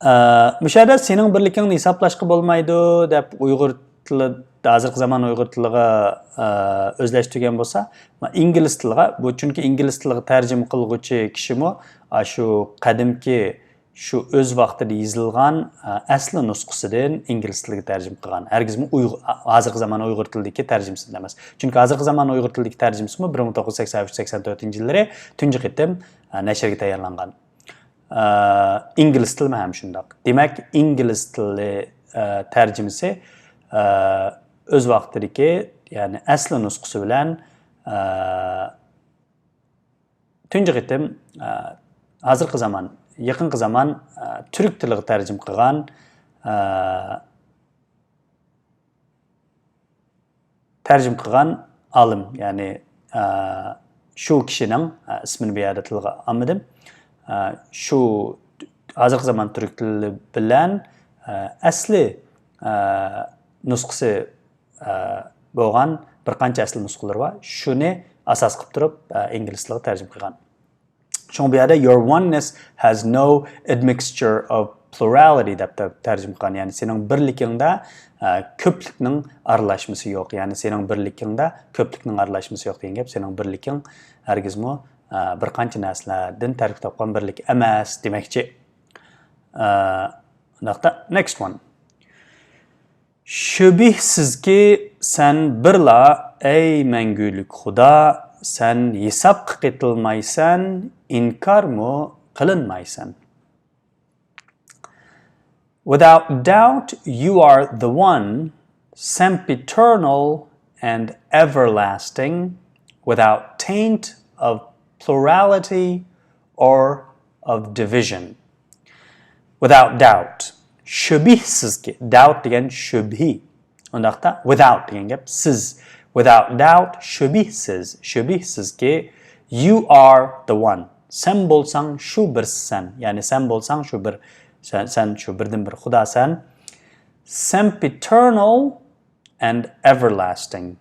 ئە، مۇشۇ يەردە سېنىڭ بىرلىكىڭنى ھېسابلاشقا بولمايدۇ دەپ ئۇيغۇر تىلى، ھازىرقى زامان ئۇيغۇر تىلىغا، ئە، ئۆزلەشتۈرگەن بولسا، ئىنگلىز تىلىغا، بۇ چۈنكى ئىنگلىز تىلىغا تەرجىمە قىلغۇچى كىشىمۇ، ئە، شۇ قەدىمكى، شۇ ئۆز ۋاقتىدا يېزىلغان، ئە، ئەسلى نۇسخىسىدىن ئىنگلىز تىلىغا تەرجىمە قىلغان. ھەرگىزمۇ ئۇيغۇر، ھازىرقى زامان ئۇيغۇر تىلىدىكى تەرجىمىسىدىن ئەمەس. چۈنكى ھازىرقى زامان ئۇيغۇر تىلىدىكى تەرجىمىسىمۇ بىر مىڭ توققۇز يۈز سەكسەن ئۈچ، سەكسەن تۆتىنچى يىللىرى تۇنجى قېتىم، ئە، نەشرگە تەييارلانغان. ئە، ئىنگلىز تىلىمۇ ھەم شۇنداق. دېمەك، ئىنگلىز تىلى، ئە، تەرجىمىسى، ئە، ئۆز ۋاقتىدىكى، يەنى ئەسلى نۇسخىسى بىلەن، ئە، تۇنجى قېتىم، ئە، ھازىرقى زامان، يېقىنقى زامان، ئە، تۈرك تىلىغا تەرجىمە قىلغان، ئە، تەرجىمە قىلغان ئالىم، يەنى، ئە، شۇ كىشىنىڭ، ئە، ئىسمىنى بۇ يەردە تىلغا ئالمىدىم. ئە، شۇ ھازىرقى زامان تۈرك تىلى بىلەن، ئە، ئەسلى، ئە، نۇسخىسى، ئە، بولغان بىر قانچە ئەسلى نۇسخىلىرى بار. شۇنى ئاساس قىلىپ تۇرۇپ، ئە، ئىنگلىز تىلىغا تەرجىمە قىلغان. شۇڭا بۇ يەردە your oneness has no admixture of plurality دەپ تەر-، تەرجىمە قىلغان. يەنى سېنىڭ بىرلىكىڭدە، ئە، كۆپلۈكنىڭ ئارىلاشمىسى يوق. يەنى سېنىڭ بىرلىكىڭدە كۆپلۈكنىڭ ئارىلاشمىسى يوق دېگەن گەپ. سېنىڭ بىرلىكىڭ ھەرگىزمۇ، ئە، بىر قانچە نەرسىلەردىن تەركىب تاپقان بىرلىك ئەمەس دېمەكچى. ئە، ئۇنداقتا، next one. شۈبھىسىزكى، سەن بىرلا، ئەي مەڭگۈلۈك خۇدا، سەن ھېسابقا قېتىلمايسەن، ئىنكارمۇ قىلىنمايسەن. Without doubt, you are the one, sempiternal and everlasting, without taint of plurality or of division. Without doubt. شۈبھىسىزكى. Doubt دېگەن شۈبھە. ئۇنداقتا without دېگەن گەپ سىز. Without doubt، شۈبھىسىز، شۈبھىسىزكى you are the one. سەن بولساڭ شۇ بىرسىسەن. يەنى سەن بولساڭ شۇ بىر، سەن، سەن شۇ بىردىن بىر خۇداسەن. Sempiternal and everlasting.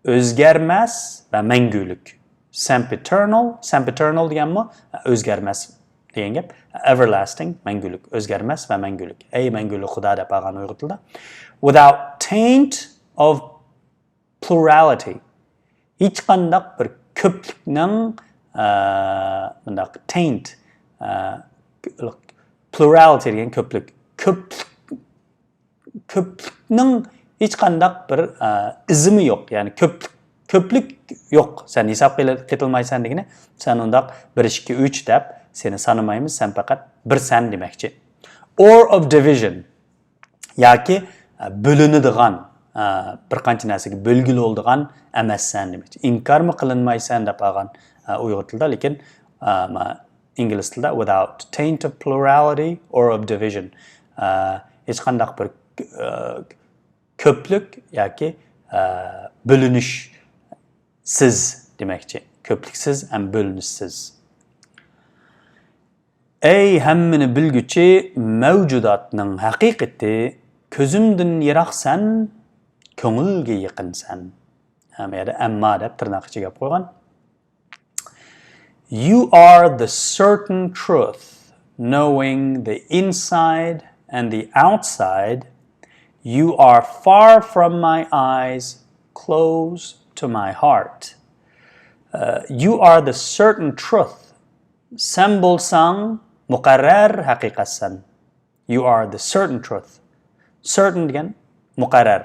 ئۆزگەرمەس ۋە مەڭگۈلۈك. Sempiternal، sempiternal دېگەنمۇ ئۆزگەرمەس دېگەن گەپ. Everlasting، مەڭگۈلۈك، ئۆزگەرمەس ۋە مەڭگۈلۈك. ئەي مەڭگۈلۈك خۇدا دەپ ئالغان ئۇيغۇر تىلىدا. Without taint of plurality. ھېچقانداق بىر كۆپلۈكنىڭ، ئە، مۇنداق taint، ئە، plurality دېگەن كۆپلۈك. كۆپلۈك، كۆپلۈكنىڭ ھېچقانداق بىر، ئە، ئىزىمۇ يوق. يەنى كۆپلۈك، كۆپلۈك يوق. سەن ھېساب قىلىنمايسەن دېگىنى، سەن ئۇنداق بىر، ئىككى، ئۈچ دەپ سېنى سانىمايمىز، سەن پەقەت بىرسەن دېمەكچى. Or of division. ياكى، ئە، بۆلۈنىدىغان، ئە، بىر قانچە نەرسىگە بۆلگىلى بولىدىغان ئەمەسسەن دېمەكچى. ئىنكارمۇ قىلىنمايسەن دەپ ئالغان، ئە، ئۇيغۇر تىلىدا، لېكىن، ئە، ما-، ئىنگلىز تىلىدا without taint of plurality or of division. ئە، ھېچقانداق بىر، ئە، كۆپلۈك ياكى، ئە، بۆلۈنۈشسىز دېمەكچى. كۆپلۈكسىز ھەم بۆلۈنۈشسىز. ئەي ھەممىنى بىلگۈچى مەۋجۇداتنىڭ ھەقىقىتى، كۆزۈمدىن يىراقسەن، كۆڭۈلگە يېقىنسەن. ھەم يەردە ئەمما دەپ تىرناق ئىچىگە ئېلىپ قويغان. You are the certain truth, knowing the inside and the outside. You are far from my eyes, close to my heart. Uh, you are the certain truth. سەن بولساڭ مۇقەررەر ھەقىقەتسەن. You are the certain truth. Certain دېگەن مۇقەررەر،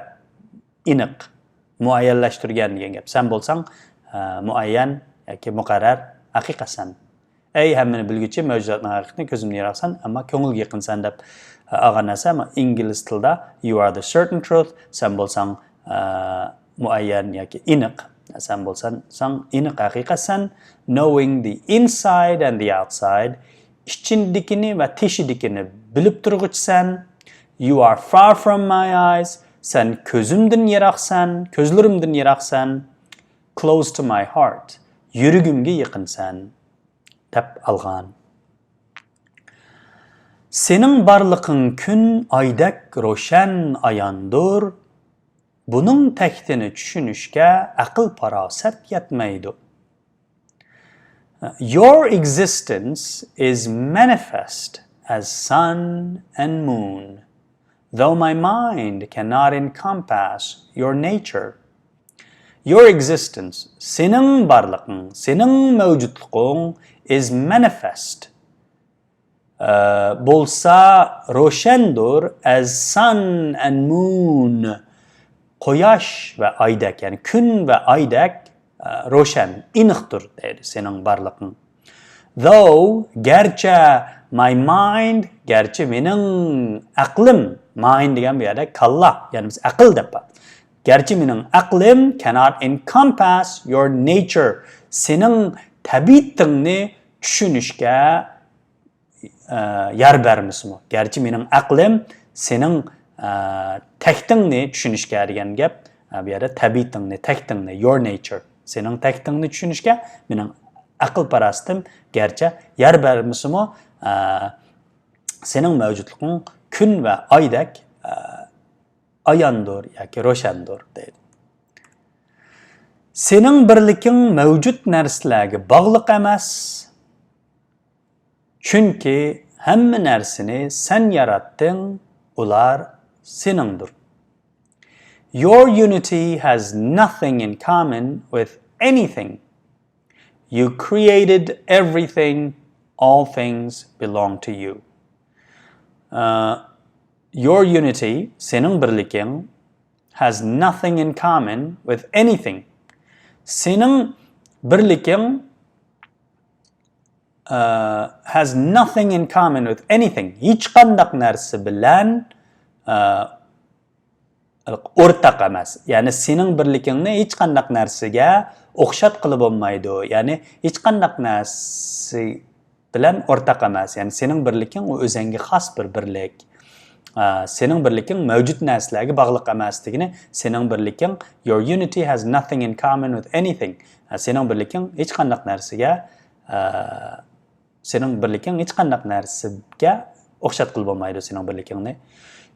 ئېنىق، مۇئەييەنلەشتۈرگەن دېگەن گەپ. سەن بولساڭ، ئە، مۇئەييەن ياكى مۇقەررەر ھەقىقەتسەن. ئەي ھەممىنى بىلگۈچى، مەۋجۇداتنىڭ ھەقىقىتىنى كۆزۈمدىن يىراقسەن، ئەمما كۆڭۈلگە يېقىنسەن دەپ، ئە، ئالغان نەرسە، ئەمما ئىنگلىز تىلىدا you are the certain truth، سەن بولساڭ، ئە، مۇئەييەن ياكى ئېنىق. سەن بولساڭ، سەن ئېنىق ھەقىقەتسەن. Knowing the inside and the outside. ئىچىدىكىنى ۋە تېشىدىكىنى بىلىپ تۇرغۇچىسەن. You are far from my eyes. سەن كۆزۈمدىن يىراقسەن، كۆزلىرىمدىن يىراقسەن. Close to my heart. يۈرىكىمگە يېقىنسەن. دەپ ئالغان. سېنىڭ بارلىقىڭ كۈن ئايدەك روشەن ئاياندۇر. بۇنىڭ تەكتىنى چۈشىنىشكە ئەقىل-پاراسەت يەتمەيدۇ. Your existence is manifest as sun and moon, though my mind cannot encompass your nature. Your existence، سېنىڭ بارلىقىڭ، سېنىڭ مەۋجۇتلۇقۇڭ، is manifest، ئە، بولسا روشەندۇر، as sun and moon، قۇياش ۋە ئايدەك، يەنى كۈن ۋە ئايدەك، ئە، روشەن، ئېنىقتۇر دەيدۇ سېنىڭ بارلىقىڭ. Though، گەرچە، my mind، گەرچە مېنىڭ ئەقلىم، mind دېگەن بۇ يەردە كاللا، يەنى بىز ئەقىل دەپ بار. گەرچە مېنىڭ ئەقلىم cannot encompass your nature، سېنىڭ تەبىئىتىڭنى چۈشىنىشكە، ئە، يار بەرمىسىمۇ، گەرچە مېنىڭ ئەقلىم سېنىڭ، ئە، تەكتىڭنى چۈشىنىشكە دېگەن گەپ، ئە، بۇ يەردە تەبىئىتىڭنى، تەكتىڭنى، your nature، سېنىڭ تەكتىڭنى چۈشىنىشكە مېنىڭ ئەقىل-پاراسىتىم گەرچە يار بەرمىسىمۇ، ئە، سېنىڭ مەۋجۇتلۇقۇڭ كۈن ۋە ئايدەك، ئە، ئاياندۇر ياكى روشەندۇر دەيدۇ. سېنىڭ بىرلىكىڭ مەۋجۇت نەرسىلەرگە باغلىق ئەمەس. چۈنكى ھەممە نەرسىنى سەن ياراتتىڭ، ئۇلار سېنىڭدۇر. Your unity has nothing in common with anything. You created everything, all things belong to you. ئە، your unity، سېنىڭ بىرلىكىڭ، has nothing in common with anything. سېنىڭ بىرلىكىڭ uh, has nothing in common with anything. ھېچقانداق نەرسە بىلەن، uh, ئورتاق ئەمەس. يەنى سېنىڭ بىرلىكىڭنى ھېچقانداق نەرسىگە ئوخشاتقىلى بولمايدۇ. يەنى ھېچقانداق نەرسە بىلەن ئورتاق ئەمەس. يەنى سېنىڭ بىرلىكىڭ ئۇ ئۆزەڭگە خاس بىر بىرلىك. ئا، سېنىڭ بىرلىكىڭ مەۋجۇت نەرسىلەرگە باغلىق ئەمەس دېگىنى، سېنىڭ بىرلىكىڭ، your unity has nothing in common with anything. ئا، سېنىڭ بىرلىكىڭ ھېچقانداق نەرسىگە، ئا، سېنىڭ بىرلىكىڭ ھېچقانداق نەرسىگە ئوخشاتقىلى بولمايدۇ سېنىڭ بىرلىكىڭنى.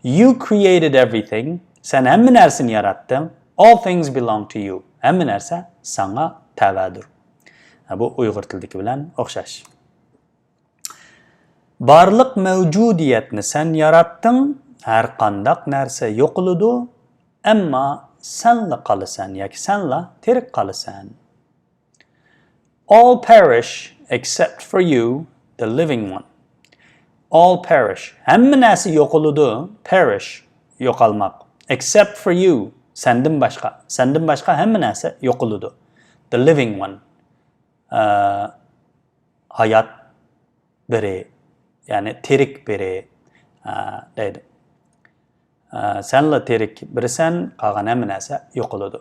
You created everything. سەن ھەممە نەرسىنى ياراتتىڭ. All things belong to you. ھەممە نەرسە ساڭا تەۋەدۇر. ھە، بۇ ئۇيغۇر تىلىدىكى بىلەن ئوخشاش. بارلىق مەۋجۇدىيەتنى سەن ياراتتىڭ، ھەر قانداق نەرسە يوقىلىدۇ، ئەمما سەنلا قالىسەن ياكى سەنلا تىرىك قالىسەن. All perish except for you, the living one. All perish. ھەممە نەرسە يوقىلىدۇ. Perish. يوقالماق. Except for you. سەندىن باشقا. سەندىن باشقا ھەممە نەرسە يوقىلىدۇ. The living one. ئە، ھايات بىرى. يەنى تىرىك بىرى. ئە، دەيدۇ. ئە، سەنلا تىرىك بىرىسەن، قالغان ھەممە نەرسە يوقىلىدۇ.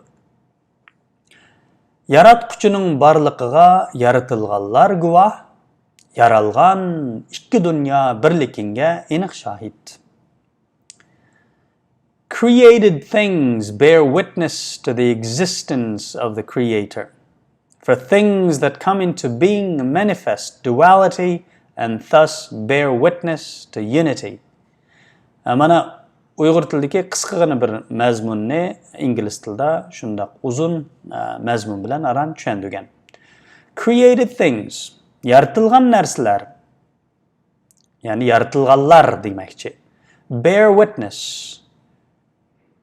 ياراتقۇچىنىڭ بارلىقىغا يارىتىلغانلار گۇۋاھ، يارالغان ئىككى دۇنيا بىرلىكىڭگە ئېنىق شاھىت. Created things bear witness to the existence of the Creator. For things that come into being manifest duality and thus bear witness to unity. ئە، مانا ئۇيغۇر تىلىدىكى قىسقىغىنە بىر مەزمۇننى ئىنگلىز تىلىدا شۇنداق ئۇزۇن، ئە، مەزمۇن بىلەن ئاران چۈشەندۈرگەن. Created things، يارىتىلغان نەرسىلەر، يەنى يارىتىلغانلار دېمەكچى. Bear witness،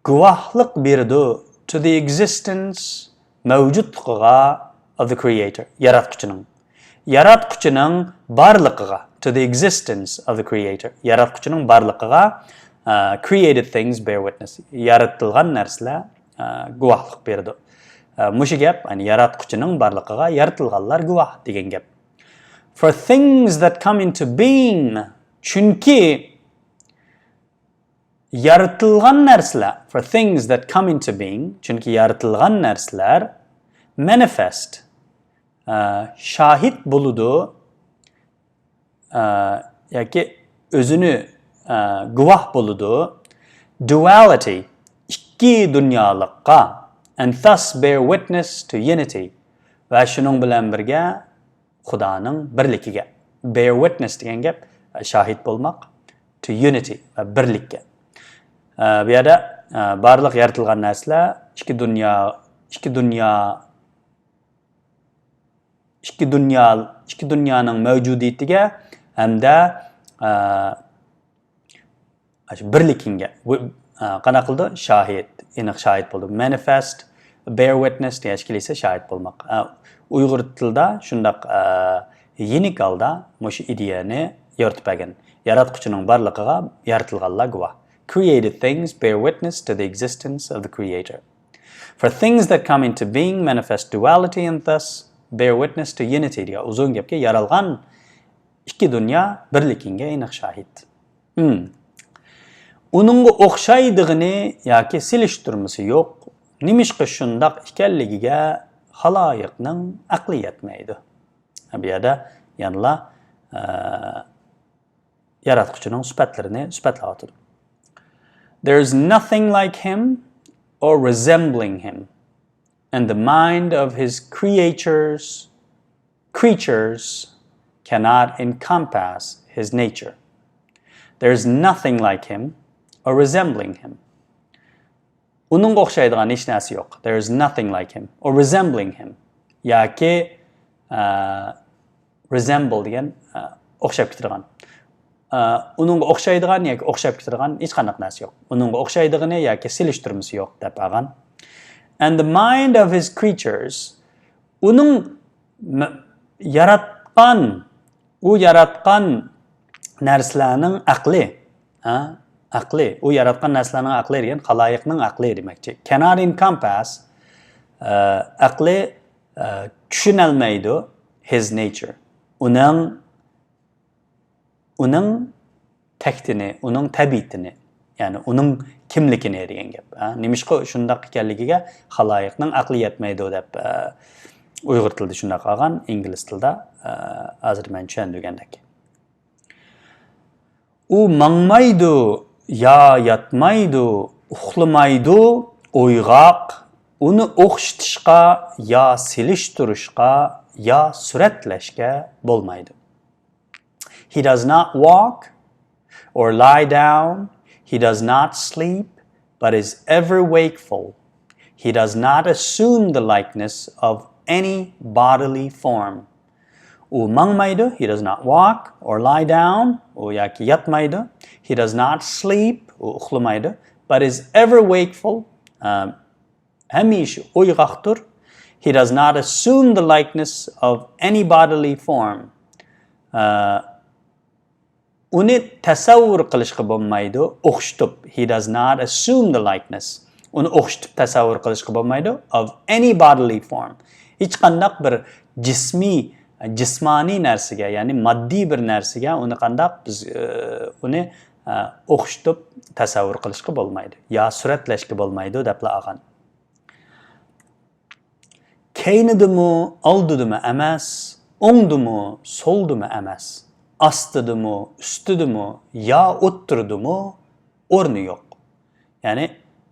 گۇۋاھلىق بېرىدۇ، to the existence، مەۋجۇتلۇقىغا، of the Creator، ياراتقۇچىنىڭ. ياراتقۇچىنىڭ بارلىقىغا، to the existence of the Creator، ياراتقۇچىنىڭ بارلىقىغا، ئە، created things bear witness، يارىتىلغان نەرسىلەر، ئە، گۇۋاھلىق بېرىدۇ. ئە، مۇشۇ گەپ، يەنى ياراتقۇچىنىڭ بارلىقىغا يارىتىلغانلار گۇۋاھ دېگەن گەپ. For things that come into being، چۈنكى يارىتىلغان نەرسىلەر، for things that come into being، چۈنكى يارىتىلغان نەرسىلەر، manifest، ئە، شاھىت بولىدۇ، ئە، ياكى ئۆزىنى، ئە، گۇۋاھ بولىدۇ، duality، ئىككى دۇنيالىققا، and thus bear witness to unity، ۋە شۇنىڭ بىلەن بىرگە خۇدانىڭ بىرلىكىگە. Bear witness دېگەن گەپ، شاھىت بولماق، to unity، ۋە بىرلىككە. ئە، بۇ يەردە، ئە، بارلىق يارىتىلغان نەرسىلەر ئىككى دۇنيا، ئىككى دۇنيا، ئىككى دۇنيا، ئىككى دۇنيانىڭ مەۋجۇدىيىتىگە ھەمدە، ئە، شۇ بىرلىكىڭگە، ۋ-، ئە، قانداق قىلىدۇ؟ شاھىت، ئېنىق شاھىت بولىدۇ. Manifest، bear witness دېگەن ئىككىلىسى شاھىت بولماق. ئە، ئۇيغۇر تىلىدا شۇنداق، ئە، يېنىك ھالدا مۇشۇ ئىدىيەنى يورۇتۇپ بەرگەن. ياراتقۇچىنىڭ بارلىقىغا يارىتىلغانلار گۇۋاھ. Created things bear witness to the existence of the Creator. For things that come into being manifest duality and thus bear witness to unity دېگەن ئۇزۇن گەپكە يارالغان ئىككى دۇنيا بىرلىكىڭگە ئېنىق شاھىت. ھىم. ئۇنىڭغا ئوخشايدىغىنى ياكى سېلىشتۇرمىسى يوق. نېمىشقا شۇنداق ئىكەنلىكىگە خالايىقنىڭ ئەقلى يەتمەيدۇ. بۇ يەردە يەنىلا، ئە، ياراتقۇچىنىڭ سۈپەتلىرىنى سۈپەتلەۋاتىدۇ. There is nothing like him or resembling him in the mind of his creatures, creatures cannot encompass his nature. There is nothing like him or resembling him. ئۇنىڭغا ئوخشايدىغان ھېچ نەرسە يوق. There is nothing like him or resembling him. ياكى، ئە، resemble دېگەن، ئە، ئوخشاپ كېتىدىغان. ئە، ئۇنىڭغا ئوخشايدىغان ياكى ئوخشاپ كېتىدىغان ھېچقانداق نەرسە يوق. ئۇنىڭغا ئوخشايدىغىنى ياكى سېلىشتۇرمىسى يوق دەپ ئالغان. And the mind of his creatures، ئۇنىڭ مە-، ياراتقان، ئۇ ياراتقان نەرسىلەرنىڭ ئەقلى، ھە؟ ئەقلى، ئۇ ياراتقان نەرسىلەرنىڭ ئەقلى دېگەن خالايىقنىڭ ئەقلى دېمەكچى. Cannot encompass، ئە، ئەقلى، ئە، چۈشىنەلمەيدۇ، his nature. ئۇنىڭ، ئۇنىڭ تەكتىنى، ئۇنىڭ تەبىئىتىنى، يەنى ئۇنىڭ كىملىكىنى دېگەن گەپ. ھە؟ نېمىشقا شۇنداق ئىكەنلىكىگە خالايىقنىڭ ئەقلى يەتمەيدۇ دەپ، ئە، ئۇيغۇر تىلىدا شۇنداق قالغان، ئىنگلىز تىلىدا، ئە، ھازىر مەن چۈشەندۈرگەندەك. ئۇ ماڭمايدۇ، يا ياتمايدۇ، ئۇخلىمايدۇ، ئويغاق. ئۇنى ئوخشىتىشقا، يا سېلىشتۇرۇشقا، يا سۈرەتلەشكە بولمايدۇ. He does not walk or lie down. He does not sleep, but is ever wakeful. He does not assume the likeness of any bodily form. ئۇ ماڭمايدۇ، he does not walk or lie down، ئۇ ياكى ياتمايدۇ. He does not sleep، ئۇ ئۇخلىمايدۇ. But is ever wakeful، ئە، ھەمىشە ئويغاقتۇر. He does not assume the likeness of any bodily form. ئە، ئۇنى تەسەۋۋۇر قىلىشقا بولمايدۇ، ئوخشىتىپ. He does not assume the likeness. ئۇنى ئوخشىتىپ تەسەۋۋۇر قىلىشقا بولمايدۇ. Of any bodily form. ھېچقانداق بىر جىسمىي، جىسمانىي نەرسىگە، يەنى ماددىي بىر نەرسىگە ئۇنى قانداق بىز، ئى، ئۇنى، ئە، ئوخشىتىپ تەسەۋۋۇر قىلىشقا بولمايدۇ. يا سۈرەتلەشكە بولمايدۇ دەپلا ئالغان. كەينىدىمۇ، ئالدىدىمۇ ئەمەس، ئوڭدىمۇ، سولدىمۇ ئەمەس، ئاستىدىمۇ، ئۈستىدىمۇ، يا ئوتتۇرىدىمۇ ئورنى يوق. يەنى،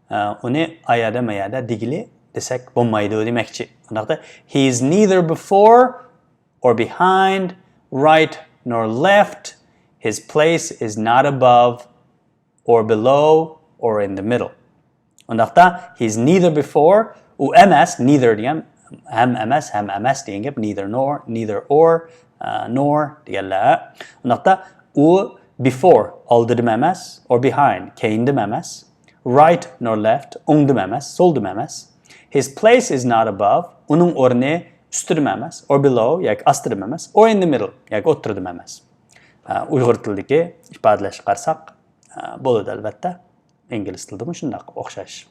ئە، ئۇنى ئايەردە مايەردە دېگىلى دېسەك بولمايدۇ دېمەكچى. ئۇنداقتا، he is neither before or behind, right nor left, his place is not above or below or in the middle. ئۇنداقتا، he's neither before، ئۇ ئەمەس، neither دېگەن ھەم ئەمەس، ھەم ئەمەس دېگەن گەپ، neither nor، neither or، ئە، nor دېگەنلەر. ئۇنداقتا، ئۇ before، ئالدىدىمۇ ئەمەس، or behind، كەينىدىمۇ ئەمەس، right nor left، ئوڭدىمۇ ئەمەس، سولدىمۇ ئەمەس. His place is not above، ئۇنىڭ ئورنى ئۈستىدىمۇ ئەمەس، or below، ياكى ئاستىدىمۇ ئەمەس، or in the middle، ياكى ئوتتۇرىدىمۇ ئەمەس. ئە، ئۇيغۇر تىلىدىكى ئىپادىلەشكە قارىساق، ئە، بولىدۇ، ئەلۋەتتە. ئىنگلىز تىلىدىمۇ شۇنداق ئوخشاش.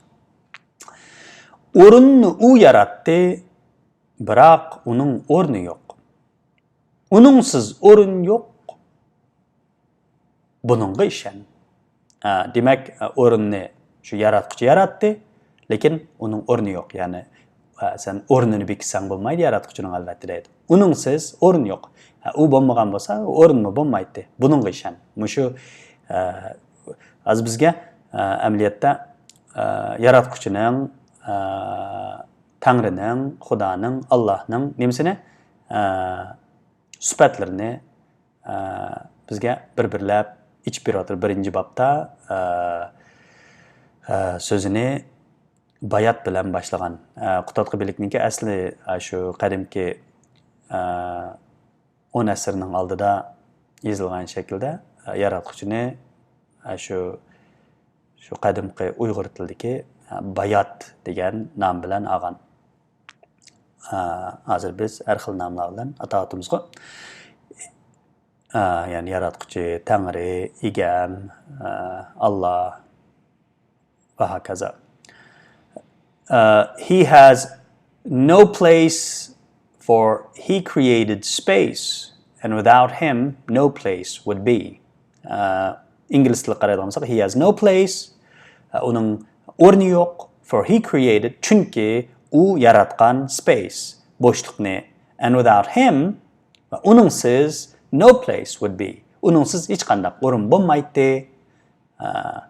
ئورۇننى ئۇ ياراتتى، بىراق ئۇنىڭ ئورنى يوق. ئۇنىڭسىز ئورۇن يوق. بۇنىڭغا ئىشەن. ئە، دېمەك، ئە، ئورۇننى شۇ ياراتقۇچى ياراتتى، لېكىن ئۇنىڭ ئورنى يوق. يەنى، ئە، سەن ئورنىنى بېكىتسەڭ بولمايدۇ ياراتقۇچىنىڭ، ئەلۋەتتە، دەيدۇ. ئۇنىڭسىز ئورۇن يوق. ئە، ئۇ بولمىغان بولسا، ئورۇنمۇ بولمايتتى. بۇنىڭغا ئىشەن. مۇشۇ، ئە، ھازىر بىزگە، ئە، ئەمەلىيەتتە، ئە، ياراتقۇچىنىڭ، ئە، تەڭرىنىڭ، خۇدانىڭ، ئاللاھنىڭ نېمىسىنى، ئە، سۈپەتلىرىنى، ئە، بىزگە بىر-بىرلەپ ئېچىپ بېرىۋاتىدۇ. بىرىنچى بابتا، ئە، ئە، سۆزىنى بايات بىلەن باشلىغان. ئە، قۇتادغۇ بىلىكنىڭكى ئەسلى، ئە، شۇ قەدىمكى، ئە، ئون ئەسىرنىڭ ئالدىدا يېزىلغان شەكىلدە، ئە، ياراتقۇچىنى، ئە، شۇ، شۇ قەدىمكى ئۇيغۇر تىلىدىكى، ئە، بايات دېگەن نام بىلەن ئالغان. ئە، ھازىر بىز ھەر خىل ناملار بىلەن ئاتاۋاتىمىزغۇ. ئە، يەنى ياراتقۇچى، تەڭرى، ئىگەم، ئە، ئاللا ۋە ھاكازا. ئە، he has no place, for he created space, and without him, no place would be. ئە، ئىنگلىز تىلىغا قارايدىغان بولساق، he has no place، ئە، ئۇنىڭ ئورنى يوق، for he created، چۈنكى ئۇ ياراتقان، space، بوشلۇقنى، and without him، ۋە ئۇنىڭسىز، no place would be، ئۇنىڭسىز ھېچقانداق ئورۇن بولمايتتى. ئە،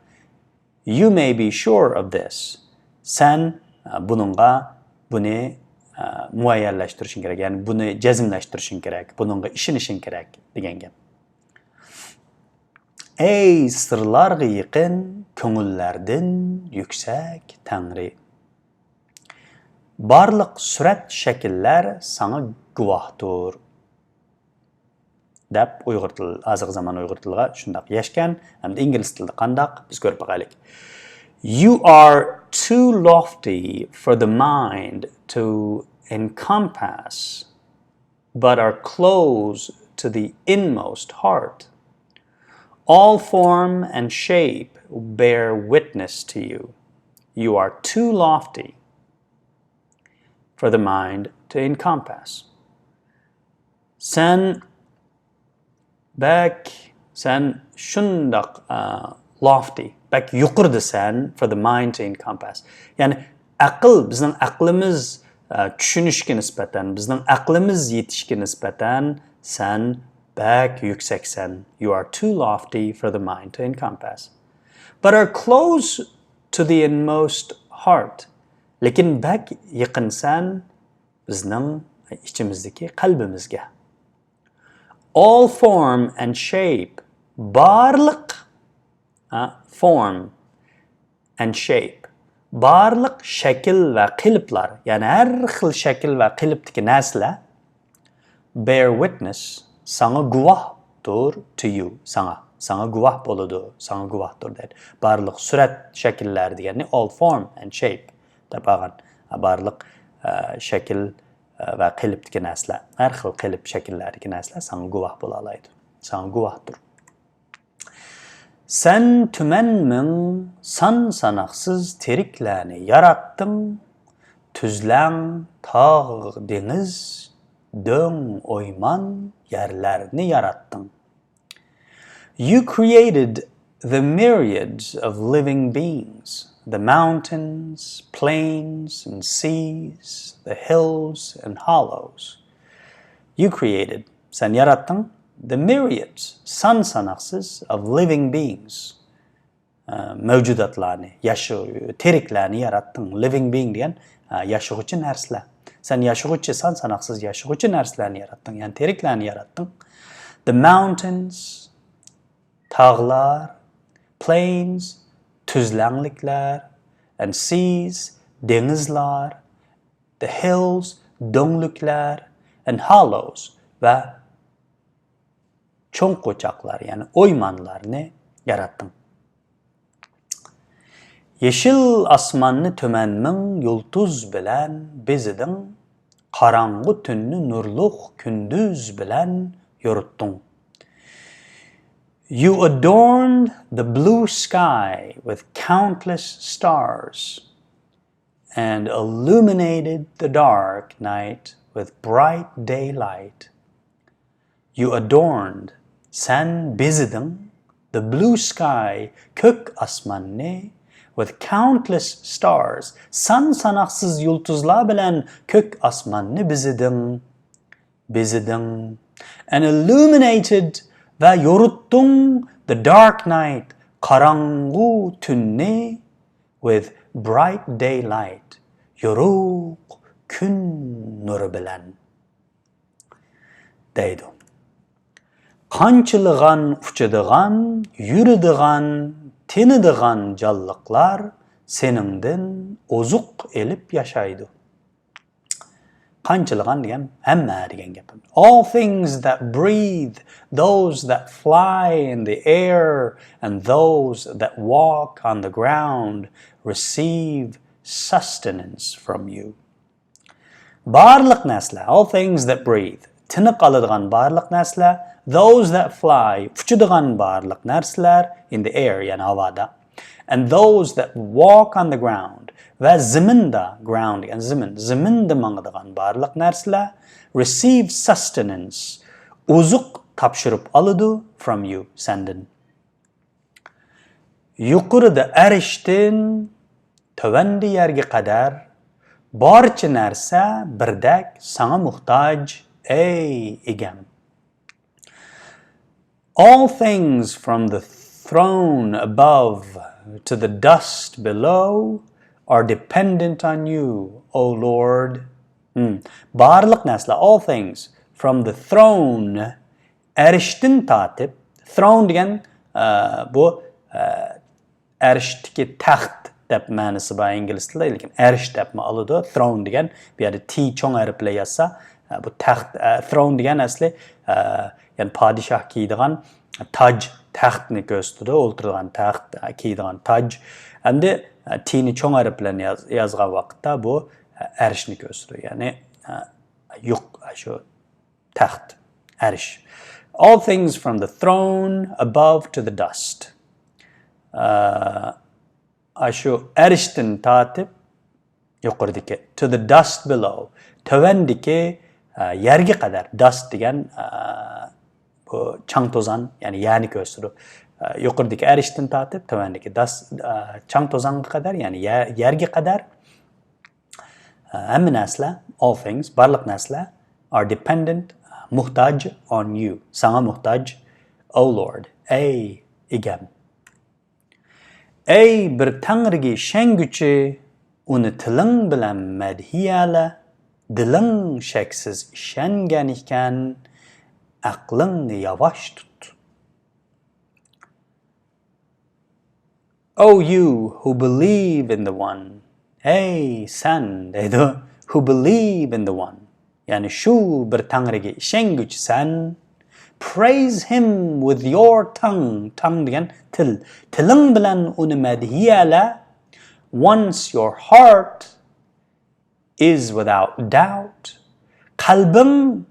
you may be sure of this، سەن، ئە، بۇنىڭغا، بۇنى، ئە، مۇئەييەنلەشتۈرۈشۈڭ كېرەك، يەنى بۇنى جەزملەشتۈرۈشۈڭ كېرەك، بۇنىڭغا ئىشىنىشىڭ كېرەك دېگەن گەپ. ئەي سىرلارغا يېقىن، كۆڭۈللەردىن يۈكسەك تەڭرى. بارلىق سۈرەت شەكىللەر ساڭا گۇۋاھتۇر. دەپ ئۇيغۇر تىلى، ھازىرقى زامان ئۇيغۇر تىلىغا شۇنداق يەشكەن، ھەمدە ئىنگلىز تىلىدا قانداق؟ بىز كۆرۈپ باقايلىك. You are too lofty for the mind to encompass, but are close to the inmost heart. All form and shape bear witness to you. You are too lofty for the mind to encompass. سەن بەك سەن شۇنداق، ئە، lofty، بەك يۇقىرىدىسەن for the mind to encompass. يەنى ئەقىل، بىزنىڭ ئەقلىمىز، ئە، چۈشىنىشكە نىسبەتەن، بىزنىڭ ئەقلىمىز يېتىشكە نىسبەتەن سەن بەك يۈكسەكسەن. You are too lofty for the mind to encompass. But are close to the inmost heart. لېكىن بەك يېقىنسەن بىزنىڭ ئىچىمىزدىكى قەلبىمىزگە. All form and shape، بارلىق، ھە، form and shape، بارلىق شەكىل ۋە قېلىپلار، يەنى ھەر خىل شەكىل ۋە قېلىپتىكى نەرسىلەر، bear witness، ساڭا گۇۋاھتۇر، to you، ساڭا، ساڭا گۇۋاھ بولىدۇ، ساڭا گۇۋاھتۇر دەيدۇ. بارلىق سۈرەت، شەكىللەر دېگەننى all form and shape دەپ ئالغان. بارلىق، ئە، شەكىل، ئە، ۋە قېلىپتىكى نەرسىلەر، ھەر خىل قېلىپ شەكىللەردىكى نەرسىلەر ساڭا گۇۋاھ بولالايدۇ. ساڭا گۇۋاھتۇر. سەن تۈمەن مىڭ سان-ساناقسىز تىرىكلەرنى ياراتتىڭ، تۈزلەڭ، تاغ، دېڭىز، دۆڭ، ئويمان، يەرلەرنى ياراتتىڭ. You created the myriads of living beings, the mountains, plains, and seas, the hills, and hollows. You created، سەن ياراتتىڭ، the myriads، سان-ساناقسىز، of living beings، ئە، مەۋجۇداتلارنى، ياشا-، تىرىكلەرنى ياراتتىڭ. Living being دېگەن، ئە، ياشىغۇچى نەرسىلەر. سەن ياشىغۇچى، سان-ساناقسىز ياشىغۇچى نەرسىلەرنى ياراتتىڭ، يەنى تىرىكلەرنى ياراتتىڭ. The mountains، تاغلار، plains، تۈزلەڭلىكلەر، and seas، دېڭىزلار، the hills، دۆڭلۈكلەر، and hollows، ۋە چوڭ قوچاقلار، يەنى ئويمانلارنى ياراتتىڭ. يېشىل ئاسماننى تۈمەن مىڭ يۇلتۇز بىلەن بېزىدىڭ، قاراڭغۇ تۈننى نۇرلۇق كۈندۈز بىلەن يورۇتتۇڭ. You adorned the blue sky with countless stars and illuminated the dark night with bright daylight. You adorned، سەن بېزىدىڭ، the blue sky، كۆك ئاسماننى، with countless stars، سان-ساناقسىز يۇلتۇزلار بىلەن كۆك ئاسماننى بېزىدىڭ، بېزىدىڭ. And illuminated، ۋە يورۇتتۇڭ، the dark night، قاراڭغۇ تۈننى، with bright daylight، يورۇق كۈن نۇرى بىلەن. دەيدۇ. قانچىلىغان ئۇچىدىغان، يۈرىدىغان، تىنىدىغان جانلىقلار سېنىڭدىن ئوزۇق ئېلىپ ياشايدۇ. قانچىلىغان دېگەن ھەممە دېگەن گەپ. All things that breathe, those that fly in the air, and those that walk on the ground receive sustenance from you. بارلىق نەرسىلەر، all things that breathe، تىنىق ئالىدىغان بارلىق نەرسىلەر، those that fly، ئۇچىدىغان بارلىق نەرسىلەر، in the air، يەنى ھاۋادا، and those that walk on the ground، ۋە زېمىندا، ground دېگەن زېمىن، زېمىندا ماڭىدىغان بارلىق نەرسىلەر، receive sustenance، ئوزۇق تاپشۇرۇپ ئالىدۇ، from you، سەندىن. يۇقىرىدا ئەرشتىن تۆۋەندە يەرگە قەدەر بارچە نەرسە بىردەك ساڭا موھتاج، ئەي ئىگەم. All things from the throne above to the dust below are dependent on you, O Lord. Hmm. بارلىق نەرسىلەر، all things from the throne، ئەرشتىن تارتىپ، throne دېگەن، ئە، بۇ، ئە، ئەرشتىكى تەخت دەپ مەنىسى بار ئىنگلىز تىلىدا، لېكىن ئەرش دەپمۇ ئالىدۇ. Throne دېگەن بۇ يەردە T چوڭ ھەرپ بىلەن يازسا، ئە، بۇ تەخت، ئە، throne دېگەن ئەسلى، ئە، يەنى پادىشاھ كىيىدىغان تاج، تەختنى كۆرسىتىدۇ، ئولتۇرىدىغان تەخت، ئە، كىيىدىغان تاج. ئەمدى، ئە، T نى چوڭ ھەرپ بىلەن ياز-، يازغان ۋاقىتتا بۇ، ئە، ئەرشنى كۆرسىتىدۇ. يەنى، ئە، يۇق، شۇ تەخت، ئەرش. All things from the throne above to the dust. ئە، ئاشۇ ئەرشتىن تارتىپ يۇقىرىدىكى، to the dust below، تۆۋەندىكى، ئە، يەرگە قەدەر. Dust دېگەن، ئە، بۇ چاڭ توزان، يەنى يەرنى كۆرسىتىدۇ. ئە، يۇقىرىدىكى ئەرشتىن تارتىپ تۆۋەندىكى داس-، ئە، چاڭ توزانغا قەدەر، يەنى يەر، يەرگە قەدەر، ئە، ھەممە نەرسىلەر، all things، بارلىق نەرسىلەر، are dependent، موھتاج، on you، ساڭا موھتاج، O Lord، ئەي ئىگەم. ئەي بىر تەڭرىگە ئىشەنگۈچى، ئۇنى تىلىڭ بىلەن مەدھىيەلە، دىلىڭ شەكسىز ئىشەنگەن ئىكەن، ئەقلىڭنى ياۋاش تۇت. Oh, you who believe in the one. ئەي سەن، دەيدۇ، who believe in the one. يەنى شۇ بىر تەڭرىگە ئىشەنگۈچى سەن. Praise him with your tongue. Tongue دېگەن تىل. تىلىڭ بىلەن ئۇنى مەدھىيەلە. Once your heart is without doubt. قەلبىڭ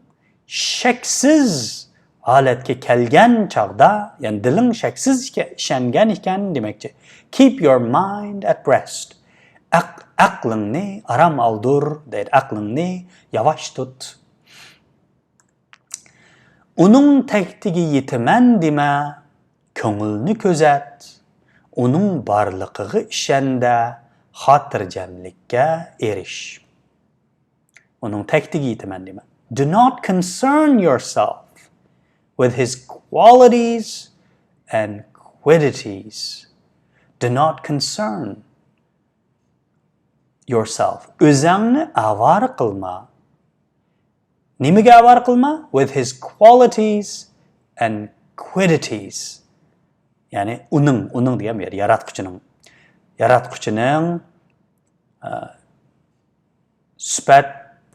شەكسىز ھالەتكە كەلگەن چاغدا، يەنى دىلىڭ شەكسىز ئىكەن، ئىشەنگەن ئىكەن دېمەكچى. Keep your mind at rest. ئەق-، ئەقلىڭنى ئارام ئالدۇر، دەيدۇ. ئەقلىڭنى ياۋاش تۇت. ئۇنىڭ تەكتىگە يېتىمەن دېمە، كۆڭۈلنى كۆزەت. ئۇنىڭ بارلىقىغا ئىشەندە، خاتىرجەملىككە ئېرىش. ئۇنىڭ تەكتىگە يېتىمەن دېمە. Do not concern yourself with his qualities and quiddities. Do not concern yourself. ئۆزەڭنى ئاۋارە قىلما. نېمىگە ئاۋارە قىلما؟ With his qualities and quiddities. يەنى ئۇنىڭ، ئۇنىڭ دېگەن بۇ يەردە ياراتقۇچىنىڭ، ياراتقۇچىنىڭ، ئە، سۈپەت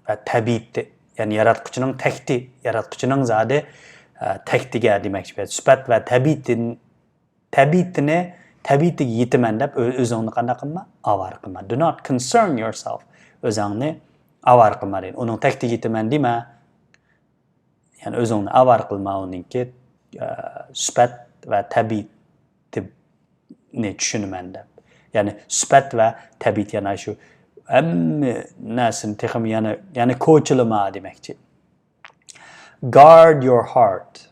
ۋە تەبىئىتى، يەنى ياراتقۇچىنىڭ تەكتى، ياراتقۇچىنىڭ زادى، ئە، تەكتىگە دېمەكچى، سۈپەت ۋە تەبىئىتىن-، تەبىئىتىنى، تەبىئىتىگە يېتىمەن دەپ ئۆ-، ئۆزۈڭنى قانداق قىلما؟ ئاۋارە قىلما. Do not concern yourself. ئۆزۈڭنى ئاۋارە قىلما دەيدۇ. ئۇنىڭ تەكتىگە يېتىمەن دېمە. يەنى ئۆزۈڭنى ئاۋارە قىلما ئۇنىڭكى، ئە، سۈپەت ۋە تەبىئىتىنى چۈشىنىمەن دەپ. يەنى سۈپەت ۋە تەبىئىت، يەنى شۇ ھەممە نەرسىنى تېخىمۇ يەنە، يەنە كوچىلىما دېمەكچى. Guard your heart.